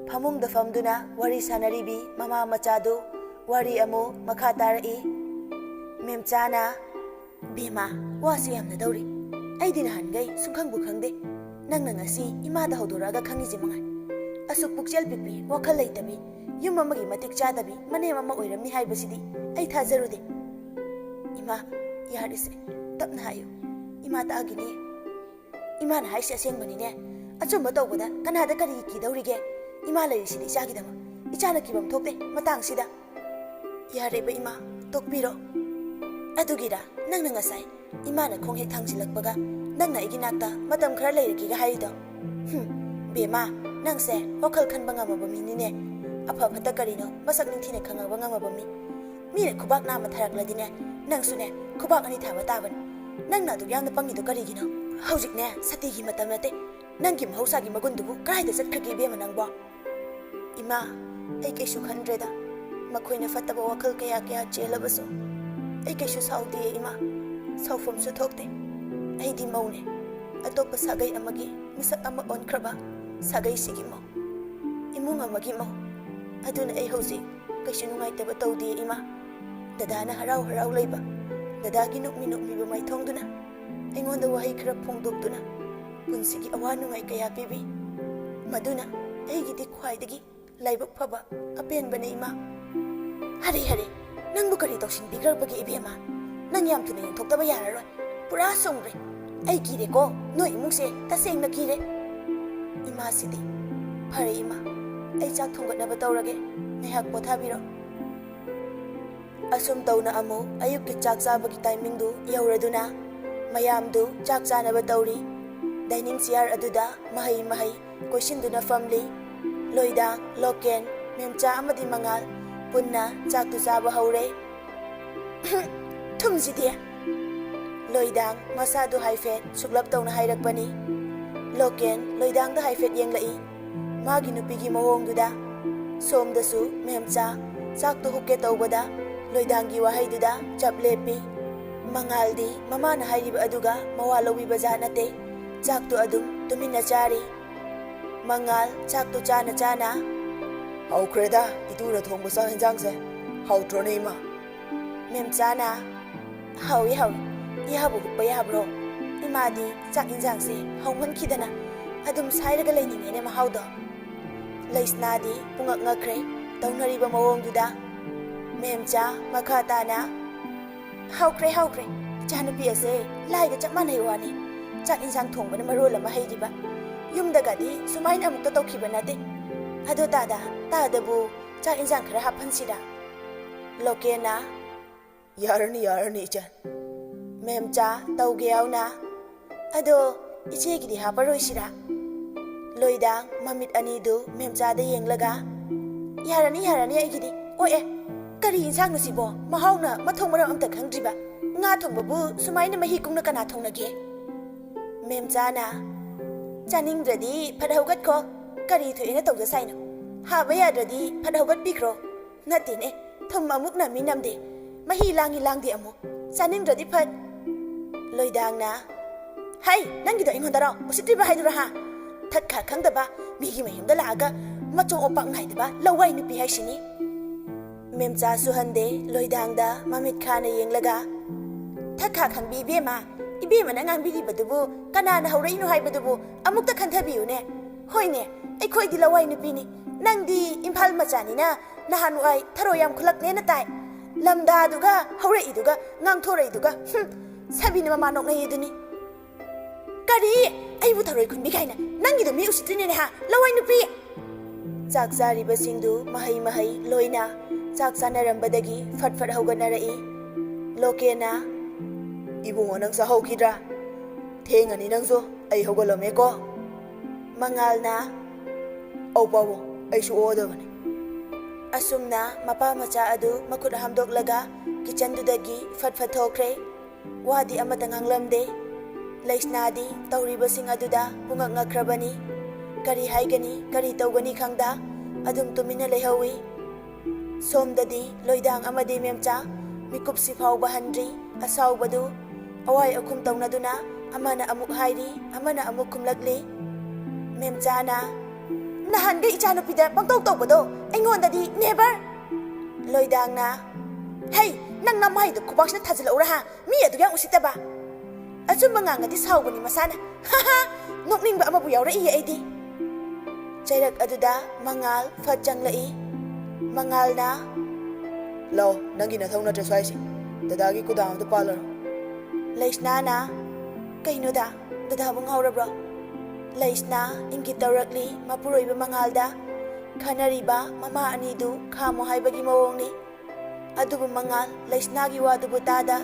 ꯐꯃꯨꯡꯗ ꯐꯝꯗꯨꯅ ꯋꯥꯔꯤ ꯁꯥꯟꯅꯔꯤꯕꯤ ꯃꯃꯥ ꯃꯆꯥꯗꯨ ꯋꯥꯔꯤ ꯑꯃꯨꯛ ꯃꯈꯥ ꯇꯥꯔꯛꯏ꯫ ꯃꯦꯝꯆꯥꯅ, "ꯕꯦꯝꯃ, ꯋꯥꯁꯦ ꯌꯥꯝꯅ ꯇꯧꯔꯤ꯫ ꯑꯩꯗꯤ ꯅꯍꯥꯟꯈꯩ ꯁꯨꯡꯈꯪꯕꯨ ꯈꯪꯗꯦ꯫ ꯅꯪꯅ ꯉꯁꯤ ꯏꯃꯥꯗ ꯍꯧꯗꯣꯔꯛꯑꯒ ꯈꯪꯉꯤꯁꯤ ꯃꯉꯥꯏ꯫ ꯑꯁꯨꯛ ꯄꯨꯛꯆꯦꯜ ꯄꯤꯛꯄꯤ, ꯋꯥꯈꯜ ꯂꯩꯇꯕꯤ, ꯌꯨꯝ ꯑꯃꯒꯤ ꯃꯇꯤꯛ ꯆꯥꯗꯕꯤ ꯃꯅꯦꯝ ꯑꯃ ꯑꯣꯏꯔꯝꯅꯤ ꯍꯥꯏꯕꯁꯤꯗꯤ ꯑꯩ ꯊꯥꯖꯔꯨꯗꯦ꯫" "ꯏꯃꯥ, ꯌꯥꯔꯦꯁꯦ, ꯇꯞꯅ ꯍꯥꯏꯌꯨ꯫ ꯏꯃꯥ ꯇꯥꯒꯤꯅꯤ꯫" "ꯏꯃꯥꯅ ꯍꯥꯏꯁꯦ ꯑꯁꯦꯡꯕꯅꯤꯅꯦ꯫ ꯑꯆꯨꯝꯕ ꯇꯧꯕꯗ ꯀꯅꯥꯗ ꯀꯔꯤ ꯀꯤꯗꯧꯔꯤꯒꯦ? ꯏꯃꯥ ꯂꯩꯔꯤꯁꯤꯗꯤ ꯏꯆꯥꯒꯤꯗꯃꯛ꯫ ꯏꯆꯥꯅ ꯀꯤꯐꯝ ꯊꯣꯛꯇꯦ ꯃꯇꯥꯡꯁꯤꯗ꯫" "ꯌꯥꯔꯦꯕ ꯏꯃꯥ, ꯇꯣꯛꯄꯤꯔꯣ꯫ ꯑꯗꯨꯒꯤꯔ ꯅꯪꯅ ꯉꯁꯥꯏ ꯏꯃꯥꯅ ꯈꯣꯡ ꯍꯦꯛ ꯊꯥꯡꯖꯤꯜꯂꯛꯄꯒ ꯅꯪꯅ ꯑꯩꯒꯤ ꯅꯥꯛꯇ ꯃꯇꯝ ꯈꯔ ꯂꯩꯔꯒꯦꯒ ꯍꯥꯏꯔꯤꯗꯣ? ꯍꯨꯝ, ꯕꯦꯝꯃ, ꯅꯪꯁꯦ ꯋꯥꯈꯜ ꯈꯟꯕ ꯉꯝꯃꯕ ꯃꯤꯅꯤꯅꯦ꯫ ꯑꯐ ꯐꯠꯇ ꯀꯔꯤꯅꯣ ꯃꯁꯛ ꯅꯤꯡꯊꯤꯅ ꯈꯪꯉꯕ ꯉꯝꯃꯕ ꯃꯤ꯫ ꯃꯤꯅ ꯈꯨꯕꯥꯛ ꯅꯥꯝꯃ ꯊꯥꯔꯛꯂꯗꯤꯅꯦ, ꯅꯪꯁꯨꯅꯦ ꯈꯨꯕꯥꯛ ꯑꯅꯤ ꯊꯥꯕ ꯇꯥꯕꯅꯤ꯫ ꯅꯪꯅ ꯑꯗꯨꯛ ꯌꯥꯝꯅ ꯄꯪꯉꯤꯗꯣ ꯀꯔꯤꯒꯤꯅꯣ? ꯍꯧꯖꯤꯛꯅꯦ ꯁꯇꯤꯒꯤ ꯃꯇꯝ ꯅꯠꯇꯦ꯫ ꯅꯪꯒꯤ ꯃꯍꯧꯁꯥꯒꯤ ꯃꯒꯨꯟꯗꯨꯕꯨ ꯀꯗꯥꯏꯗ ꯆꯠꯈ꯭ꯔꯒꯦ ꯏꯕꯦꯝꯃ ꯅꯪꯕꯣ?" "ꯏꯃꯥ, ꯑꯩ ꯀꯩꯁꯨ ꯈꯟꯗ꯭ꯔꯦꯗ꯫ ꯃꯈꯣꯏꯅ ꯐꯠꯇꯕ ꯋꯥꯈꯜ ꯀꯌꯥ ꯀꯌꯥ ꯆꯦꯜꯂꯕꯁꯨ ꯑꯩ ꯀꯩꯁꯨ ꯁꯥꯎꯗꯦ ꯏꯃꯥ꯫ ꯁꯥꯎꯐꯝꯁꯨ ꯊꯣꯛꯇꯦ꯫ ꯑꯩꯗꯤ ꯃꯧꯅꯦ꯫ ꯑꯇꯣꯞꯄ ꯁꯥꯒꯩ ꯑꯃꯒꯤ ꯃꯤꯁꯛ ꯑꯃ ꯑꯣꯟꯈ꯭ꯔꯕ ꯁꯥꯒꯩꯁꯤꯒꯤ ꯃꯧ꯫ ꯏꯃꯨꯡ ꯑꯃꯒꯤ ꯃꯧ꯫ ꯑꯗꯨꯅ ꯑꯩ ꯍꯧꯖꯤꯛ ꯀꯩꯁꯨ ꯅꯨꯡꯉꯥꯏꯇꯕ ꯇꯧꯗꯦ ꯏꯃꯥ꯫" ꯗꯗꯥꯅ ꯍꯔꯥꯎ ꯍꯔꯥꯎ ꯂꯩꯕ, ꯗꯗꯥꯒꯤ ꯅꯣꯛꯃꯤ ꯅꯣꯛꯃꯤꯕ ꯃꯥꯏꯊꯣꯡꯗꯨꯅ ꯑꯩꯉꯣꯟꯗ ꯋꯥꯍꯩ ꯈꯔ ꯐꯣꯡꯗꯣꯛꯇꯨꯅ ꯄꯨꯟꯁꯤꯒꯤ ꯑꯋꯥ ꯅꯨꯡꯉꯥꯏ ꯀꯌꯥ ꯄꯤꯕꯤ꯫ ꯃꯗꯨꯅ ꯑꯩꯒꯤꯗꯤ ꯈ꯭ꯋꯥꯏꯗꯒꯤ ꯂꯥꯏꯕꯛ ꯐꯕ ꯑꯄꯦꯟꯕꯅꯦ ꯏꯃꯥ꯫ "ꯍꯔꯦ, ꯍꯔꯦ, ꯅꯪꯕꯨ ꯀꯔꯤ ꯇꯧꯁꯤꯟꯕꯤꯈ꯭ꯔꯕꯒꯦ ꯏꯕꯦꯝꯃ? ꯅꯪ ꯌꯥꯝ ꯊꯨꯅ ꯌꯦꯡꯊꯣꯛꯇꯕ ꯌꯥꯔꯔꯣꯏ꯫ ꯄꯨꯔꯥ ꯁꯨꯡꯔꯦ꯫ ꯑꯩ ꯀꯤꯔꯦꯀꯣ, ꯅꯣꯏ ꯏꯃꯨꯡꯁꯦ ꯇꯁꯦꯡꯅ ꯀꯤꯔꯦ꯫" ꯏꯃꯥꯁꯤꯗꯤ "ꯐꯔꯦ ꯏꯃꯥ, ꯑꯩ ꯆꯥꯛ ꯊꯣꯡꯒꯠꯅꯕ ꯇꯧꯔꯒꯦ, ꯉꯥꯏꯍꯥꯛ ꯄꯣꯊꯥꯕꯤꯔꯣ"꯫ ꯑꯁꯨꯝ ꯇꯧꯅ ꯑꯃꯨꯛ ꯑꯌꯨꯛꯀꯤ ꯆꯥꯛ ꯆꯥꯕꯒꯤ ꯇꯥꯏꯃꯤꯡꯗꯨ ꯌꯧꯔꯗꯨꯅ ꯃꯌꯥꯝꯗꯨ ꯆꯥꯛ ꯆꯥꯅꯕ ꯇꯧꯔꯤ꯫ ꯗꯥꯏꯅꯤꯡ ꯆꯤꯌꯥꯔ ꯑꯗꯨꯗ ꯃꯍꯩ ꯃꯍꯩ ꯀꯣꯏꯁꯤꯟꯗꯨꯅ ꯐꯝꯂꯤ꯫ ꯂꯣꯏꯗꯥꯡ, ꯂꯣꯀꯦꯟ, ꯃꯦꯝꯆꯥ ꯑꯃꯗꯤ ꯃꯉꯥꯜ ꯄꯨꯟꯅ ꯆꯥꯛꯇꯨ ꯆꯥꯕ ꯍꯧꯔꯦ꯫ "ꯊꯨꯝꯁꯤꯗꯤ?" ꯂꯣꯏꯗꯥꯡ ꯃꯁꯥꯗꯨ ꯍꯥꯏꯐꯦꯠ ꯁꯨꯛꯂꯞ ꯇꯧꯅ ꯍꯥꯏꯔꯛꯄꯅꯤ꯫ ꯂꯣꯀꯦꯟ ꯂꯣꯏꯗꯥꯡꯗ ꯍꯥꯏꯐꯦꯠ ꯌꯦꯡꯂꯛꯏ꯫ ꯃꯥꯒꯤ ꯅꯨꯄꯤꯒꯤ ꯃꯑꯣꯡꯗꯨꯗ꯫ ꯁꯣꯝꯗꯁꯨ ꯃꯦꯝꯆꯥ ꯆꯥꯛꯇꯨ ꯍꯨꯛꯀꯦ ꯇꯧꯕꯗ ꯂꯣꯏꯗꯥꯡꯒꯤ ꯋꯥꯍꯩꯗꯨꯗ ꯆꯞ ꯂꯦꯞꯄꯤ꯫ ꯃꯉꯥꯜꯗꯤ ꯃꯃꯥꯅ ꯍꯥꯏꯔꯤꯕ ꯑꯗꯨꯒ ꯃꯋꯥ ꯂꯧꯕꯤꯕ ꯖꯥꯠ ꯅꯠꯇꯦ꯫ ꯆꯥꯛꯇꯨ ꯑꯗꯨꯝ ꯇꯨꯃꯤꯟꯅ ꯆꯥꯔꯤ꯫ ꯃꯉꯥꯜ ꯆꯥꯛꯇꯨ ꯆꯥꯅ ꯆꯥꯅ, "ꯍꯥꯎꯈ꯭ꯔꯦꯗ ꯏꯇꯨꯅ ꯊꯣꯡꯕ ꯆꯥꯛ ꯌꯦꯟꯖꯥꯡꯁꯦ꯫ ꯍꯥꯎꯇ꯭ꯔꯣꯅꯦ ꯏꯃꯥ?" ꯃꯦꯝꯆꯥꯅ, "ꯍꯥꯎꯏ, ꯍꯥꯎꯏ꯫ ꯏꯍꯥꯕꯨ ꯍꯨꯞꯄ ꯌꯥꯕ꯭ꯔꯣ? ꯏꯃꯥꯗꯤ ꯆꯥꯛ ꯌꯦꯟꯖꯥꯡꯁꯦ ꯍꯥꯎꯃꯟꯈꯤꯗꯅ ꯑꯗꯨꯝ ꯁꯥꯏꯔꯒ ꯂꯩꯅꯤꯡꯉꯦꯅꯦ ꯃꯍꯥꯎꯗꯣ"꯫ ꯂꯩꯁꯅꯥꯗꯤ ꯄꯨꯡꯉꯛ ꯉꯛꯈ꯭ꯔꯦ ꯇꯧꯅꯔꯤꯕ ꯃꯑꯣꯡꯗꯨꯗ꯫ ꯃꯦꯝꯆꯥ ꯃꯈꯥ ꯇꯥꯅ, "ꯍꯥꯎꯈ꯭ꯔꯦ, ꯍꯥꯎꯈ꯭ꯔꯦ꯫ ꯏꯆꯥꯅꯨꯄꯤ ꯑꯁꯦ ꯂꯥꯏꯒ ꯆꯞ ꯃꯥꯟꯅꯩ ꯋꯥꯅꯤ꯫ ꯆꯥꯛ ꯏꯟꯁꯥꯡ ꯊꯣꯡꯕꯅ ꯃꯔꯣꯜ ꯑꯃ ꯍꯩꯔꯤꯕ꯫ ꯌꯨꯝꯗꯒꯗꯤ ꯁꯨꯃꯥꯏꯅ ꯑꯃꯨꯛꯇ ꯇꯧꯈꯤꯕ ꯅꯠꯇꯦ꯫ ꯑꯗꯣ ꯇꯥꯗ, ꯇꯥꯗꯕꯨ ꯆꯥꯛ ꯏꯟꯁꯥꯡ ꯈꯔ ꯍꯥꯞꯍꯟꯁꯤꯔꯥ?" ꯂꯣꯀꯦꯟꯅ, "ꯌꯥꯔꯅꯤ, ꯌꯥꯔꯅꯤ, ꯏꯆꯟ"꯫ ꯃꯦꯝꯆꯥ ꯇꯧꯒꯦ ꯌꯥꯎꯅ, "ꯑꯗꯣ ꯏꯆꯦꯒꯤꯗꯤ ꯍꯥꯞꯄꯔꯣꯏꯁꯤꯔꯥ?" ꯂꯣꯏꯗꯥꯡ ꯃꯃꯤꯠ ꯑꯅꯤꯗꯨ ꯃꯦꯝꯆꯥꯗ ꯌꯦꯡꯂꯒ, "ꯌꯥꯔꯅꯤ, ꯌꯥꯔꯅꯤ ꯑꯩꯒꯤꯗꯤ꯫ ꯑꯣ ꯑꯦ, ꯀꯔꯤ ꯏꯟꯁꯥꯡꯅꯣ ꯁꯤꯕꯣ? ꯃꯍꯥꯎꯅ ꯃꯊꯣꯡ ꯃꯔꯝ ꯑꯝꯇ ꯈꯪꯗ꯭ꯔꯤꯕ꯫ ꯉꯥ ꯊꯣꯡꯕꯕꯨ ꯁꯨꯃꯥꯏꯅ ꯃꯍꯤ ꯀꯨꯡꯅ ꯀꯅꯥ ꯊꯣꯡꯅꯒꯦ?" ꯃꯦꯝꯆꯥꯅ, "ꯆꯥꯅꯤꯡꯗ꯭ꯔꯗꯤ ꯐꯠ ꯍꯧꯒꯠꯈꯣ꯫ ꯀꯔꯤ ꯊꯣꯛꯑꯦꯅ ꯇꯧꯖ ꯁꯥꯏꯅꯣ? ꯍꯥꯕ ꯌꯥꯗ꯭ꯔꯗꯤ ꯐꯠ ꯍꯧꯒꯠꯄꯤꯈ꯭ꯔꯣ꯫ ꯅꯠꯇꯦꯅꯦ, ꯊꯨꯝ ꯑꯃꯨꯛ ꯅꯝꯃꯤ ꯅꯝꯗꯦ, ꯃꯍꯤ ꯂꯥꯡꯉꯤ ꯂꯥꯡꯗꯦ ꯑꯃꯨꯛ꯫ ꯆꯥꯅꯤꯡꯗ꯭ꯔꯗꯤ ꯐꯠ"꯫ ꯂꯣꯏꯗꯥꯡꯅ, "ꯍꯩ, ꯅꯪꯒꯤꯗꯣ ꯑꯩꯉꯣꯟꯗꯔꯣ? ꯎꯁꯤꯠꯇ꯭ꯔꯤꯕ ꯍꯥꯏꯗꯨꯔꯥ ꯍꯥ? ꯊꯛ ꯈꯥ ꯈꯪꯗꯕ, ꯃꯤꯒꯤ ꯃꯌꯨꯝꯗ ꯂꯥꯛꯑꯒ ꯃꯆꯣꯡ ꯑꯣꯄꯥꯛ ꯅꯥꯏꯗꯕ ꯂꯋꯥꯏ ꯅꯨꯄꯤ ꯍꯥꯏꯁꯤꯅꯤ"꯫ ꯃꯦꯝꯆꯥꯁꯨ ꯍꯟꯗꯦ, ꯂꯣꯏꯗꯥꯡꯗ ꯃꯃꯤꯠ ꯈꯥꯅ ꯌꯦꯡꯂꯒ, "ꯊꯛ ꯈꯥ ꯈꯪꯕꯤ ꯏꯕꯦꯝꯃ, ꯏꯕꯦꯝꯃꯅ ꯉꯥꯡꯕꯤꯔꯤꯕꯗꯨꯕꯨ ꯀꯅꯥꯅ ꯍꯧꯔꯛꯏꯅꯣ ꯍꯥꯏꯕꯗꯨꯕꯨ ꯑꯃꯨꯛꯇ ꯈꯟꯊꯕꯤꯌꯨꯅꯦ꯫ ꯍꯣꯏꯅꯦ, ꯑꯩꯈꯣꯏꯗꯤ ꯂꯋꯥꯏ ꯅꯨꯄꯤꯅꯤ, ꯅꯪꯗꯤ ꯏꯝꯐꯥꯜ ꯃꯆꯥꯅꯤꯅ ꯅꯍꯥꯟꯋꯥꯏ ꯊꯔꯣ ꯌꯥꯝ ꯈꯨꯜꯂꯛꯅꯦꯅ ꯇꯥꯏ꯫ ꯂꯝꯗꯥꯗꯨꯒ ꯍꯧꯔꯛꯏꯗꯨꯒ ꯉꯥꯡꯊꯣꯔꯛꯏꯗꯨꯒ, ꯍꯨꯝ, ꯁꯥꯕꯤꯅ ꯃꯃꯥ ꯅꯣꯛꯅꯩ ꯑꯗꯨꯅꯤ"꯫ "ꯀꯔꯤ? ꯑꯩꯕꯨ ꯊꯔꯣꯏ ꯈꯨꯟꯕꯤ ꯀꯥꯏꯅ? ꯅꯪꯒꯤꯗꯣ ꯃꯤ ꯎꯁꯤꯠꯇ꯭ꯔꯤꯅꯦꯅꯦ ꯍꯥ, ꯂꯋꯥꯏ ꯅꯨꯄꯤ?" ꯆꯥꯛ ꯆꯥꯔꯤꯕꯁꯤꯡꯗꯨ ꯃꯍꯩ ꯃꯍꯩ ꯂꯣꯏꯅ ꯆꯥꯛ ꯆꯥꯅꯔꯝꯕꯗꯒꯤ ꯐꯠ ꯐꯠ ꯍꯧꯒꯠꯅꯔꯛꯏ꯫ ꯂꯣꯀꯦꯅ, "ꯏꯕꯨꯡꯉꯣ, ꯅꯪ ꯆꯥꯍꯧꯈꯤꯗ꯭ꯔꯥ? ꯊꯦꯡꯉꯅꯤ ꯅꯪꯁꯨ, ꯑꯩ ꯍꯧꯒꯠꯂꯝꯃꯦꯀꯣ꯫" ꯃꯉꯥꯜꯅ, "ꯑꯧ ꯄꯥꯕꯨꯡ, ꯑꯩꯁꯨ ꯑꯣꯛꯑꯗꯕꯅꯤ꯫" ꯑꯁꯨꯝꯅ ꯃꯄꯥ ꯃꯆꯥ ꯑꯗꯨ ꯃꯈꯨꯠ ꯍꯥꯝꯗꯣꯛꯂꯒ ꯀꯤꯆꯟꯗꯨꯗꯒꯤ ꯐꯠ ꯐꯠ ꯊꯣꯛꯈ꯭ꯔꯦ꯫ ꯋꯥꯗꯤ ꯑꯃꯠꯇ ꯉꯥꯡꯂꯝꯗꯦ꯫ ꯂꯩꯁꯅꯥꯗꯤ ꯇꯧꯔꯤꯕꯁꯤꯡ ꯑꯗꯨꯗ ꯄꯨꯡꯉꯛ ꯉꯛꯈ꯭ꯔꯕꯅꯤ꯫ ꯀꯔꯤ ꯍꯥꯏꯒꯅꯤ, ꯀꯔꯤ ꯇꯧꯒꯅꯤ ꯈꯪꯗ ꯑꯗꯨꯝ ꯇꯨꯃꯤꯟꯅ ꯂꯩꯍꯧꯏ꯫ ꯁꯣꯝꯗꯗꯤ ꯂꯣꯏꯗꯥꯡ ꯑꯃꯗꯤ ꯃꯦꯝꯆꯥ ꯃꯤꯀꯨꯞꯁꯤ ꯐꯥꯎꯕ ꯍꯟꯗ꯭ꯔꯤ꯫ ꯑꯁꯥꯎꯕꯗꯨ ꯑꯋꯥꯏ ꯑꯈꯨꯝ ꯇꯧꯅꯗꯨꯅ ꯑꯃꯅ ꯑꯃꯨꯛ ꯍꯥꯏꯔꯤ, ꯑꯃꯅ ꯑꯃꯨꯛ ꯈꯨꯝꯂꯛꯂꯤ꯫ ꯃꯦꯝꯆꯥꯅ, "ꯅꯍꯥꯟꯒꯩ ꯏꯆꯥꯅꯨꯄꯤꯗ ꯄꯪꯇꯧ ꯇꯧꯕꯗꯣ ꯑꯩꯉꯣꯟꯗꯗꯤ never!" ꯂꯣꯏꯗꯥꯡꯅ, "ꯍꯩ, ꯅꯪ ꯅꯃꯥꯏꯗꯣ ꯈꯨꯕꯥꯛꯁꯤꯅ ꯊꯥꯖꯤꯜꯂꯛꯎꯔꯥ ꯍꯥ? ꯃꯤ ꯑꯗꯨꯛ ꯌꯥꯝ ꯎꯁꯤꯠꯇꯕ!" "ꯑꯆꯨꯝꯕ ꯉꯥꯡꯉꯗꯤ ꯁꯥꯎꯕꯅꯤ ꯃꯁꯥꯅ꯫ ꯍꯥ ꯍꯥ!" ꯅꯣꯛꯅꯤꯡꯕ ꯑꯃꯕꯨ ꯌꯥꯎꯔꯛꯏꯌꯦ ꯑꯩꯗꯤ꯫ ꯆꯩꯔꯛ ꯑꯗꯨꯗ ꯃꯉꯥꯜ ꯐꯠ ꯆꯪꯂꯛꯏ꯫ ꯃꯉꯥꯜꯅ, "ꯂꯥꯎ, ꯅꯪꯒꯤ ꯅꯊꯧ ꯅꯠꯇ꯭ꯔꯦ ꯁ꯭ꯋꯥꯏꯁꯦ꯫ ꯗꯗꯥꯒꯤ ꯀꯨꯗꯥꯝ ꯑꯗꯨ ꯄꯥꯜꯂꯔꯣ꯫" ꯂꯩꯁꯅꯥꯅ, "ꯀꯩꯅꯣꯗ, ꯗꯗꯥꯕꯨ ꯉꯥꯎꯔꯕ꯭ꯔꯣ?" ꯂꯩꯁꯅꯥ ꯏꯪꯒꯤꯠ ꯇꯧꯔꯛꯂꯤ ꯃꯄꯨꯔꯣꯏꯕ ꯃꯉꯥꯜꯗ꯫ ꯈꯟꯅꯔꯤꯕ ꯃꯃꯥ ꯑꯅꯤꯗꯨ ꯈꯥꯝꯃꯣ ꯍꯥꯏꯕꯒꯤ ꯃꯑꯣꯡꯅꯤ꯫ ꯑꯗꯨꯕꯨ ꯃꯉꯥꯜ ꯂꯩꯁꯅꯥꯒꯤ ꯋꯥꯗꯨꯕꯨ ꯇꯥꯗ,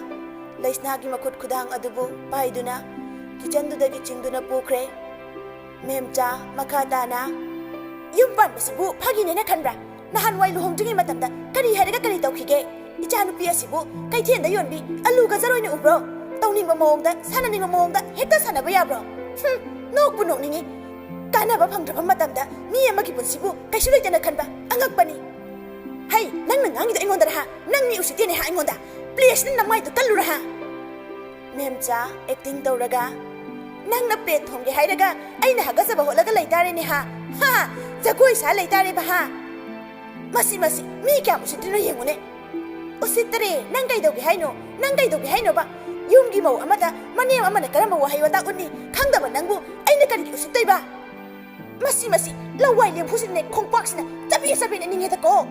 ꯂꯩꯁꯅꯥꯒꯤ ꯃꯈꯨꯠ ꯈꯨꯗꯥꯡ ꯑꯗꯨꯕꯨ ꯄꯥꯏꯗꯨꯅ ꯀꯤꯆꯟꯗꯨꯗꯒꯤ ꯆꯤꯡꯗꯨꯅ ꯄꯨꯈ꯭ꯔꯦ꯫ ꯃꯦꯝꯆꯥ ꯃꯈꯥ ꯇꯥꯅ, "ꯌꯨꯝ ꯄꯥꯟꯕꯁꯤꯕꯨ ꯐꯥꯒꯤꯅꯦꯅ ꯈꯟꯕ꯭ꯔꯥ? ꯅꯍꯥꯟꯋꯥꯏ ꯂꯨꯍꯣꯡꯗ꯭ꯔꯤꯉꯩ ꯃꯇꯝꯗ ꯀꯔꯤ ꯍꯥꯏꯔꯒ ꯀꯔꯤ ꯇꯧꯈꯤꯒꯦ? ꯏꯆꯥꯅꯨꯄꯤ ꯑꯁꯤꯕꯨ ꯀꯩꯊꯦꯜꯗ ꯌꯣꯟꯕꯤ ꯑꯂꯨ ꯒꯖꯔ ꯑꯣꯏꯅ ꯎꯕ꯭ꯔꯣ? ꯇꯧꯅꯤꯡꯕ ꯃꯑꯣꯡꯗ, ꯁꯥꯟꯅꯅꯤꯡꯕ ꯃꯑꯣꯡꯗ ꯍꯦꯛꯇ ꯁꯥꯟꯅꯕ ꯌꯥꯕ꯭ꯔꯣ? ꯍꯨꯝ, ꯅꯣꯛꯄꯨ ꯅꯣꯛꯅꯤꯡꯉꯤ꯫ ꯀꯥꯟꯅꯕ ꯐꯪꯗ꯭ꯔꯕ ꯃꯇꯝꯗ ꯃꯤ ꯑꯃꯒꯤ ꯄꯨꯟꯁꯤꯕꯨ ꯀꯩꯁꯨ ꯂꯩꯇꯅ ꯈꯟꯕ ꯑꯉꯛꯄꯅꯤ꯫ ꯍꯩ, ꯅꯪꯅ ꯉꯥꯡꯉꯤꯗꯣ ꯑꯩꯉꯣꯟꯗꯔ ꯍꯥ? ꯅꯪ ꯃꯤ ꯎꯁꯤꯠꯇꯦꯅꯦ ꯍꯥ ꯑꯩꯉꯣꯟꯗ? Please, ꯅꯪ ꯅꯃꯥꯏꯗꯣ ꯀꯜꯂꯨꯔ ꯍꯥ?" ꯃꯦꯝꯆꯥ acting ꯇꯧꯔꯒ, "ꯅꯪꯅ plate ꯊꯣꯡꯒꯦ ꯍꯥꯏꯔꯒ ꯑꯩꯅ ꯍꯥꯒꯠꯆꯕ ꯍꯣꯠꯂꯒ ꯂꯩꯇꯥꯔꯦꯅꯦ ꯍꯥ? ꯍꯥ? ꯖꯒꯣꯏ ꯁꯥ ꯂꯩꯇꯥꯔꯦꯕ ꯍꯥ? ꯃꯁꯤ, ꯃꯁꯤ, ꯃꯤ ꯀꯌꯥꯝ ꯎꯁꯤꯠꯇ꯭ꯔꯤꯅꯣ ꯌꯦꯡꯉꯨꯅꯦ꯫ ꯎꯁꯤꯠꯇ꯭ꯔꯦ, ꯅꯪ ꯀꯩꯗꯧꯒꯦ ꯍꯥꯏꯅꯣ? ꯅꯪ ꯀꯩꯗꯧꯒꯦ ꯍꯥꯏꯅꯣꯕ? ꯌꯨꯝꯒꯤ ꯃꯧ ꯑꯃꯗ ꯃꯅꯦꯝ ꯑꯃꯅ ꯀꯔꯝꯕ ꯋꯥꯍꯩ ꯋꯥꯇꯥ ꯎꯠꯅꯤ ꯈꯪꯗꯕ ꯅꯪꯕꯨ ꯑꯩꯅ ꯀꯔꯤꯒꯤ ꯎꯁꯤꯠꯇꯣꯏꯕ? ꯃꯁꯤ, ꯃꯁꯤ, ꯂꯋꯥꯏ ꯂꯦꯝꯐꯨꯁꯤꯅꯅꯦ ꯈꯣꯡꯄꯥꯛꯁꯤꯅ ꯆꯕꯦꯠ ꯆꯕꯦꯠꯅ ꯅꯤꯡꯉꯦꯗꯀꯣ꯫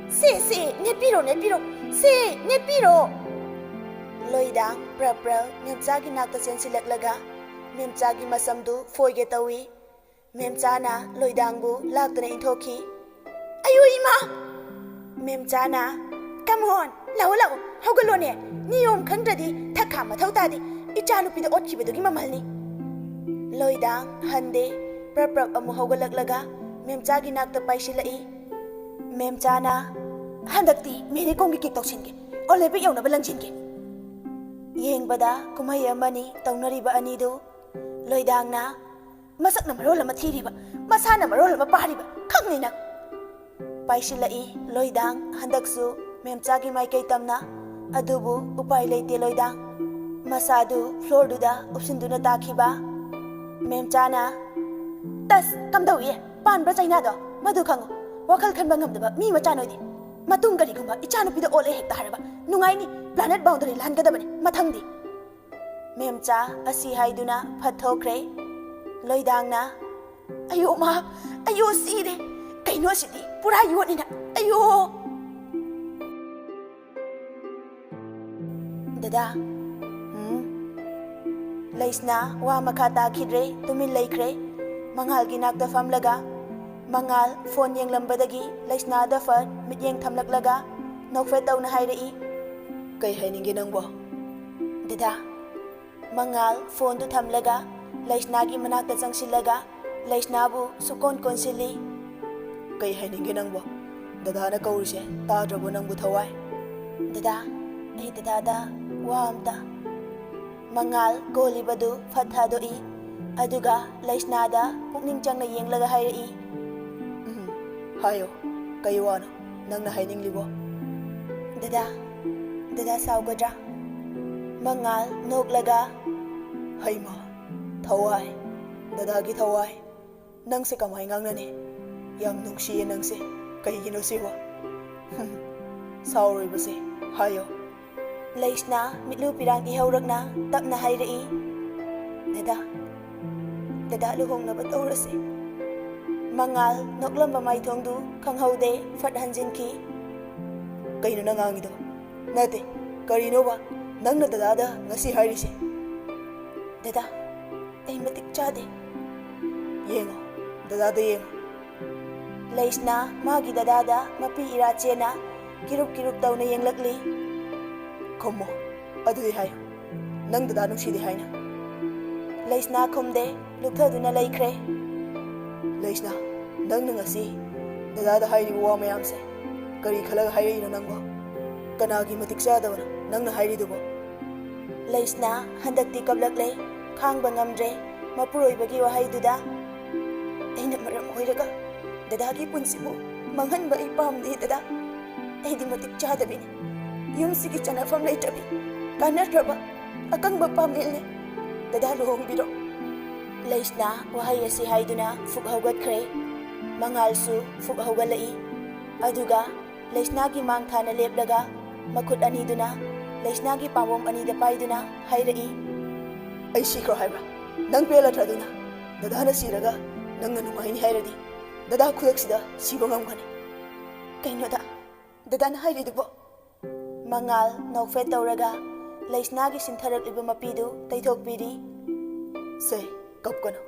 ꯁꯦ, ꯁꯦ, ꯅꯦꯠꯄꯤꯔꯣ, ꯅꯦꯠꯄꯤꯔꯣ, ꯁꯦ, ꯅꯦꯠꯄꯤꯔꯣ꯫" ꯂꯣꯏꯗꯥꯡ ꯄ꯭ꯔꯞ ꯄ꯭ꯔꯞ ꯃꯦꯝꯆꯥꯒꯤ ꯅꯥꯛꯇ ꯆꯦꯟꯁꯤꯜꯂꯛꯂꯒ ꯃꯦꯝꯆꯥꯒꯤ ꯃꯁꯝꯗꯨ ꯐꯣꯏꯒꯦ ꯇꯧꯏ꯫ ꯃꯦꯝꯆꯥꯅ ꯂꯣꯏꯗꯥꯡꯕꯨ ꯂꯥꯛꯇꯨꯅ ꯏꯟꯊꯣꯛꯈꯤ꯫ "ꯑꯌꯣ ꯏꯃꯥ!" ꯃꯦꯝꯆꯥꯅ, "Come on, ꯂꯥꯛꯑꯣ ꯂꯥꯛꯑꯣ, ꯍꯧꯒꯠꯂꯣꯅꯦ꯫ ꯅꯤꯌꯣꯝ ꯈꯪꯗ꯭ꯔꯗꯤ ꯊꯛ ꯈꯥ ꯃꯊꯧ ꯇꯥꯗꯦ꯫ ꯏꯆꯥꯅꯨꯄꯤꯗ ꯑꯣꯠꯈꯤꯕꯗꯨꯒꯤ ꯃꯃꯜꯅꯤ꯫" ꯂꯣꯏꯗꯥꯡ ꯍꯟꯗꯦ, ꯄ꯭ꯔꯞ ꯄ꯭ꯔꯞ ꯑꯃꯨꯛ ꯍꯧꯒꯠꯂꯛꯂꯒ ꯃꯦꯝꯆꯥꯒꯤ ꯅꯥꯛꯇ ꯄꯥꯏꯁꯤꯜꯂꯛꯏ꯫ ꯃꯦꯝꯆꯥꯅ, "ꯍꯟꯗꯛꯇꯤ ꯃꯦꯔꯤ ꯀꯣꯝꯒꯤ ꯀꯤꯛ ꯇꯧꯁꯤꯟꯒꯦ, ꯑꯣꯂꯦꯝꯄꯤꯛ ꯌꯧꯅꯕ ꯂꯪꯁꯤꯟꯒꯦ꯫" ꯌꯦꯡꯕꯗ ꯀꯨꯝꯍꯩ ꯑꯃꯅꯤ ꯇꯧꯅꯔꯤꯕ ꯑꯅꯤꯗꯨ꯫ ꯂꯣꯏꯗꯥꯡꯅ, "ꯃꯁꯛꯅ ꯃꯔꯣꯜ ꯑꯃ ꯊꯤꯔꯤꯕ, ꯃꯁꯥꯅ ꯃꯔꯣꯜ ꯑꯃ ꯄꯥꯔꯤꯕ, ꯈꯪꯅꯤ ꯅꯪ!" ꯄꯥꯏꯁꯤꯜꯂꯛꯏ ꯂꯣꯏꯗꯥꯡ ꯍꯟꯗꯛꯁꯨ ꯃꯦꯝꯆꯥꯒꯤ ꯃꯥꯏꯀꯩ ꯇꯝꯅ꯫ ꯑꯗꯨꯕꯨ ꯎꯄꯥꯏ ꯂꯩꯇꯦ ꯂꯣꯏꯗꯥꯡ꯫ ꯃꯁꯥꯗꯨ ꯐ꯭ꯂꯣꯔꯗꯨꯗ ꯎꯞꯁꯤꯟꯗꯨꯅ ꯇꯥꯈꯤꯕ꯫ ꯃꯦꯝꯆꯥꯅ, "ꯇꯁ, ꯀꯝꯗꯧꯏ? ꯄꯥꯟꯕ꯭ꯔꯥ ꯆꯩꯅꯥꯗꯣ? ꯃꯗꯨ ꯈꯪꯉꯨ꯫ ꯋꯥꯈꯜ ꯈꯟꯕ ꯉꯝꯗꯕ ꯃꯤ ꯃꯆꯥ ꯅꯣꯏꯗꯤ꯫ ꯃꯇꯨꯡ ꯀꯔꯤꯒꯨꯝꯕ ꯏꯆꯥꯅꯨꯄꯤꯗ ꯑꯣꯜꯂꯦ ꯍꯦꯛꯇ ꯍꯥꯏꯔꯕ, ꯅꯨꯡꯉꯥꯏꯅꯤ, ꯄ꯭ꯂꯥꯅꯦꯠ ꯕꯥꯎꯟꯗꯔꯤ ꯂꯥꯟꯒꯗꯕꯅꯤ ꯃꯊꯪꯗꯤ꯫" ꯃꯦꯝꯆꯥ ꯑꯁꯤ ꯍꯥꯏꯗꯨꯅ ꯐꯠ ꯊꯣꯛꯈ꯭ꯔꯦ꯫ ꯂꯣꯏꯗꯥꯡꯅ, "ꯑꯌꯣ ꯃꯥ, ꯑꯌꯣ ꯁꯤꯔꯦ꯫ ꯀꯩꯅꯣ ꯑꯁꯤꯗꯤ? ꯄꯨꯔꯥ ꯌꯣꯠꯅꯤꯅ꯫ ꯑꯌꯣ!" "ꯗꯗꯥ꯫" "ꯎꯝ?" ꯂꯩꯁꯅꯥ ꯋꯥ ꯃꯈꯥ ꯇꯥꯈꯤꯗ꯭ꯔꯦ, ꯇꯨꯃꯤꯟ ꯂꯩꯈ꯭ꯔꯦ꯫ ꯃꯉꯥꯜꯒꯤ ꯅꯥꯛꯇ ꯐꯝꯂꯒ, ꯃꯉꯥꯜ ꯐꯣꯟ ꯌꯦꯡꯂꯝꯕꯗꯒꯤ ꯂꯩꯁꯅꯥꯗ ꯐꯠ ꯃꯤꯠꯌꯦꯡ ꯊꯝꯂꯛꯂꯒ ꯅꯣꯛꯐꯦꯠ ꯇꯧꯅ ꯍꯥꯏꯔꯛꯏ, "ꯀꯩ ꯍꯥꯏꯅꯤꯡꯒꯦ ꯅꯪꯕꯣ?" "ꯗꯗꯥ꯫" ꯃꯉꯥꯜ ꯐꯣꯟꯗꯨ ꯊꯝꯂꯒ ꯂꯩꯁꯅꯥꯒꯤ ꯃꯅꯥꯛꯇ ꯆꯪꯁꯤꯜꯂꯒ ꯂꯩꯁꯅꯥꯕꯨ ꯁꯨꯛꯀꯣꯟ ꯀꯣꯟꯁꯤꯜꯂꯤ꯫ "ꯀꯩ ꯍꯥꯏꯅꯤꯡꯒꯦ ꯅꯪꯕꯣ? ꯗꯗꯥꯅ ꯀꯧꯔꯤꯁꯦ ꯇꯥꯗ꯭ꯔꯕꯣ ꯅꯪꯕꯨ, ꯊꯋꯥꯏ?" "ꯗꯗꯥ, ꯑꯩ ꯗꯗꯥꯗ ꯋꯥ ꯑꯝꯇ꯫" ꯃꯉꯥꯜ ꯀꯣꯜꯂꯤꯕꯗꯨ ꯐꯠ ꯊꯥꯗꯣꯛꯏ꯫ ꯑꯗꯨꯒ ꯂꯩꯁꯅꯥꯗ ꯄꯨꯛꯅꯤꯡ ꯆꯪꯅ ꯌꯦꯡꯂꯒ ꯍꯥꯏꯔꯛꯏ, "ꯎꯝ, ꯍꯥꯏꯌꯣ꯫ ꯀꯩ ꯋꯥꯅꯣ ꯅꯪꯅ ꯍꯥꯏꯅꯤꯡꯂꯤꯕꯣ?" "ꯗꯗꯥ, ꯗꯗꯥ ꯁꯥꯎꯒꯗ꯭ꯔꯥ?" ꯃꯉꯥꯜ ꯅꯣꯛꯂꯒ, "ꯍꯩꯃꯥ, ꯊꯋꯥꯏ, ꯗꯗꯥꯒꯤ ꯊꯋꯥꯏ, ꯅꯪꯁꯦ ꯀꯃꯥꯏ ꯉꯥꯡꯅꯅꯤ? ꯌꯥꯝ ꯅꯨꯡꯁꯤꯌꯦ ꯅꯪꯁꯦ꯫ ꯀꯩꯒꯤꯅꯣ ꯁꯤꯕꯣ? ꯁꯥꯎꯔꯣꯏꯕꯁꯦ, ꯍꯥꯏꯌꯣ꯫" ꯂꯩꯁꯅꯥ ꯃꯤꯠꯂꯨ ꯄꯤꯔꯥꯡ ꯏꯍꯧꯔꯛꯅ ꯇꯞꯅ ꯍꯥꯏꯔꯛꯏ, "ꯗꯗꯥ, ꯗꯗꯥ ꯂꯨꯍꯣꯡꯅꯕ ꯇꯧꯔꯁꯦ꯫" ꯃꯉꯥꯜ ꯅꯣꯛꯂꯝꯕ ꯃꯥꯏꯊꯣꯡꯗꯨ ꯈꯪꯍꯧꯗꯦ, ꯐꯠ ꯍꯟꯖꯤꯟꯈꯤ꯫ "ꯀꯩꯅꯣ ꯅꯪ ꯉꯥꯡꯉꯤꯗꯣ? ꯅꯠꯇꯦ, ꯀꯔꯤꯅꯣꯕ ꯅꯪꯅ ꯗꯗꯥꯗ ꯉꯁꯤ ꯍꯥꯏꯔꯤꯁꯦ?" "ꯗꯗꯥ, ꯑꯩ ꯃꯇꯤꯛ ꯆꯥꯗꯦ꯫" "ꯌꯦꯡꯉꯣ, ꯗꯗꯥꯗ ꯌꯦꯡꯉꯨ꯫ ꯂꯩꯁꯅꯥ ꯃꯥꯒꯤ ꯗꯗꯥꯗ ꯃꯄꯤ ꯏꯔꯥ ꯆꯦꯟꯅ ꯀꯤꯔꯨꯞ ꯀꯤꯔꯨꯞ ꯇꯧꯅ ꯌꯦꯡꯂꯛꯂꯤ꯫ ꯈꯨꯝꯃꯣ, ꯑꯗꯨꯗꯤ ꯍꯥꯏꯌꯨ, ꯅꯪ ꯗꯗꯥ ꯅꯨꯡꯁꯤꯗꯦ ꯍꯥꯏꯅ꯫ ꯂꯩꯁꯅꯥ ꯈꯨꯝꯗꯦ, ꯂꯨꯞꯊꯗꯨꯅ ꯂꯩꯈ꯭ꯔꯦ꯫ ꯂꯩꯁꯅꯥ, ꯅꯪꯅ ꯉꯁꯤ ꯗꯗꯥꯗ ꯍꯥꯏꯔꯤꯕ ꯋꯥ ꯃꯌꯥꯝꯁꯦ ꯀꯔꯤ ꯈꯜꯂꯒ ꯍꯥꯏꯔꯛꯏꯅꯣ ꯅꯪꯕꯣ? ꯀꯅꯥꯒꯤ ꯃꯇꯤꯛ ꯆꯥꯗꯕꯅꯣ ꯅꯪꯅ ꯍꯥꯏꯔꯤꯗꯨꯕꯣ? ꯂꯩꯁꯅꯥ ꯍꯟꯗꯛꯇꯤ ꯀꯞꯂꯛꯂꯦ, ꯈꯥꯡꯕ ꯉꯝꯗ꯭ꯔꯦ ꯃꯄꯨꯔꯣꯏꯕꯒꯤ ꯋꯥꯍꯩꯗꯨꯗ꯫ ꯑꯩꯅ ꯃꯔꯝ ꯑꯣꯏꯔꯒ ꯗꯗꯥꯒꯤ ꯄꯨꯟꯁꯤꯕꯨ ꯃꯥꯡꯍꯟꯕ ꯑꯩ ꯄꯥꯝꯗꯦ ꯗꯗꯥ꯫ ꯑꯩꯗꯤ ꯃꯇꯤꯛ ꯆꯥꯗꯕꯤꯅꯤ, ꯌꯨꯝꯁꯤꯒꯤ ꯆꯟꯅꯐꯝ ꯂꯩꯇ꯭ꯔꯕꯤ, ꯀꯥꯟꯅꯗ꯭ꯔꯕ ꯑꯀꯪꯕ ꯄꯥꯝꯕꯤꯅꯤ꯫ ꯗꯗꯥ ꯂꯨꯍꯣꯡꯕꯤꯔꯣ꯫ ꯂꯩꯁꯅꯥ ꯋꯥꯍꯩ ꯑꯁꯤ ꯍꯥꯏꯗꯨꯅ ꯐꯨꯛ ꯍꯧꯒꯠꯈ꯭ꯔꯦ꯫ ꯃꯉꯥꯜꯁꯨ ꯐꯨꯛ ꯍꯧꯒꯠꯂꯛꯏ꯫ ꯑꯗꯨꯒ ꯂꯩꯁꯅꯥꯒꯤ ꯃꯥꯡ ꯊꯥꯅ ꯂꯦꯞꯂꯒ ꯃꯈꯨꯠ ꯑꯅꯤꯗꯨꯅ ꯂꯩꯁꯅꯥꯒꯤ ꯄꯥꯝꯕꯣꯝ ꯑꯅꯤꯗ ꯄꯥꯏꯗꯨꯅ ꯍꯥꯏꯔꯛꯏ꯫ ꯑꯩ ꯁꯤꯈ꯭ꯔꯣ ꯍꯥꯏꯕ꯭ꯔꯥ? ꯅꯪ ꯄꯦꯜꯂꯗ꯭ꯔꯥ ꯑꯗꯨꯅ? ꯗꯗꯥꯅ ꯁꯤꯔꯒ ꯅꯪꯅ ꯅꯨꯡꯉꯥꯏꯅꯤ ꯍꯥꯏꯔꯗꯤ ꯗꯗꯥ ꯈꯨꯗꯛꯁꯤꯗ ꯁꯤꯕ ꯉꯝꯒꯅꯤ꯫ ꯀꯩꯅꯣꯗ ꯗꯗꯥꯅ ꯍꯥꯏꯔꯤꯗꯨꯕꯣ? ꯃꯉꯥꯜ ꯅꯣꯛꯐꯦꯠ ꯇꯧꯔꯒ ꯂꯩꯁꯅꯥꯒꯤ ꯁꯤꯟꯊꯔꯛꯂꯤꯕ ꯃꯄꯤꯗꯨ ꯇꯩꯊꯣꯛꯄꯤꯔꯤ꯫ ꯁꯦ, ꯀꯞꯀꯅꯨ꯫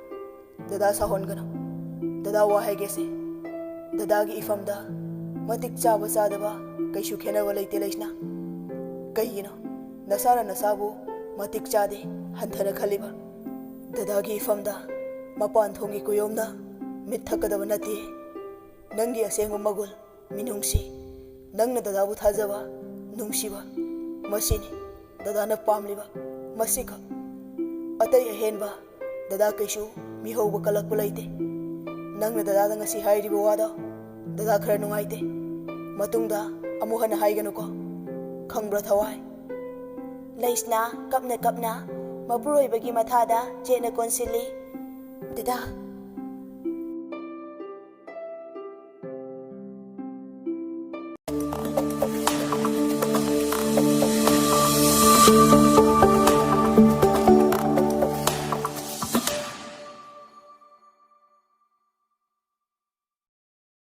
ꯗꯗꯥ ꯁꯥꯎꯍꯟꯒꯅꯨ꯫ ꯗꯗꯥ ꯋꯥ ꯍꯥꯏꯒꯦꯁꯦ꯫ ꯗꯗꯥꯒꯤ ꯏꯐꯝꯗ ꯃꯇꯤꯛ ꯆꯥꯕ ꯆꯥꯗꯕ ꯀꯩꯁꯨ ꯈꯦꯠꯅꯕ ꯂꯩꯇꯦ ꯂꯩꯁꯅꯥ꯫ ꯀꯩꯒꯤꯅꯣ ꯅꯁꯥꯅ ꯅꯁꯥꯕꯨ ꯃꯇꯤꯛ ꯆꯥꯗꯦ ꯍꯟꯊꯅ ꯈꯜꯂꯤꯕ? ꯗꯗꯥꯒꯤ ꯏꯐꯝꯗ ꯃꯄꯥꯟ ꯊꯣꯡꯒꯤ ꯀꯨꯌꯣꯝꯅ ꯃꯤꯠ ꯊꯛꯀꯗꯕ ꯅꯠꯇꯦ꯫ ꯅꯪꯒꯤ ꯑꯁꯦꯡꯕ ꯃꯒꯨꯟ, ꯃꯤꯅꯨꯡꯁꯤ, ꯅꯪꯅ ꯗꯗꯥꯕꯨ ꯊꯥꯖꯕ, ꯅꯨꯡꯁꯤꯕ, ꯃꯁꯤꯅꯤ ꯗꯗꯥꯅ ꯄꯥꯝꯂꯤꯕ꯫ ꯃꯁꯤꯈꯛ꯫ ꯑꯇꯩ ꯑꯍꯦꯟꯕ ꯗꯗꯥ ꯀꯩꯁꯨ ꯃꯤꯍꯧꯕ ꯀꯜꯂꯛꯄ ꯂꯩꯇꯦ꯫ ꯅꯪꯅ ꯗꯗꯥꯗ ꯉꯁꯤ ꯍꯥꯏꯔꯤꯕ ꯋꯥꯗꯣ ꯗꯗꯥ ꯈꯔ ꯅꯨꯡꯉꯥꯏꯇꯦ꯫ ꯃꯇꯨꯡꯗ ꯑꯃꯨꯛ ꯍꯟꯅ ꯍꯥꯏꯒꯅꯨꯀꯣ꯫ ꯈꯪꯕ꯭ꯔꯥ ꯊꯋꯥꯏ? ꯂꯩꯁꯅꯥ ꯀꯞꯅ ꯀꯞꯅ ꯃꯄꯨꯔꯣꯏꯕꯒꯤ ꯃꯊꯥꯗ ꯆꯦꯠꯅ ꯀꯣꯟꯁꯤꯜꯂꯤ꯫ ꯗꯗꯥ꯫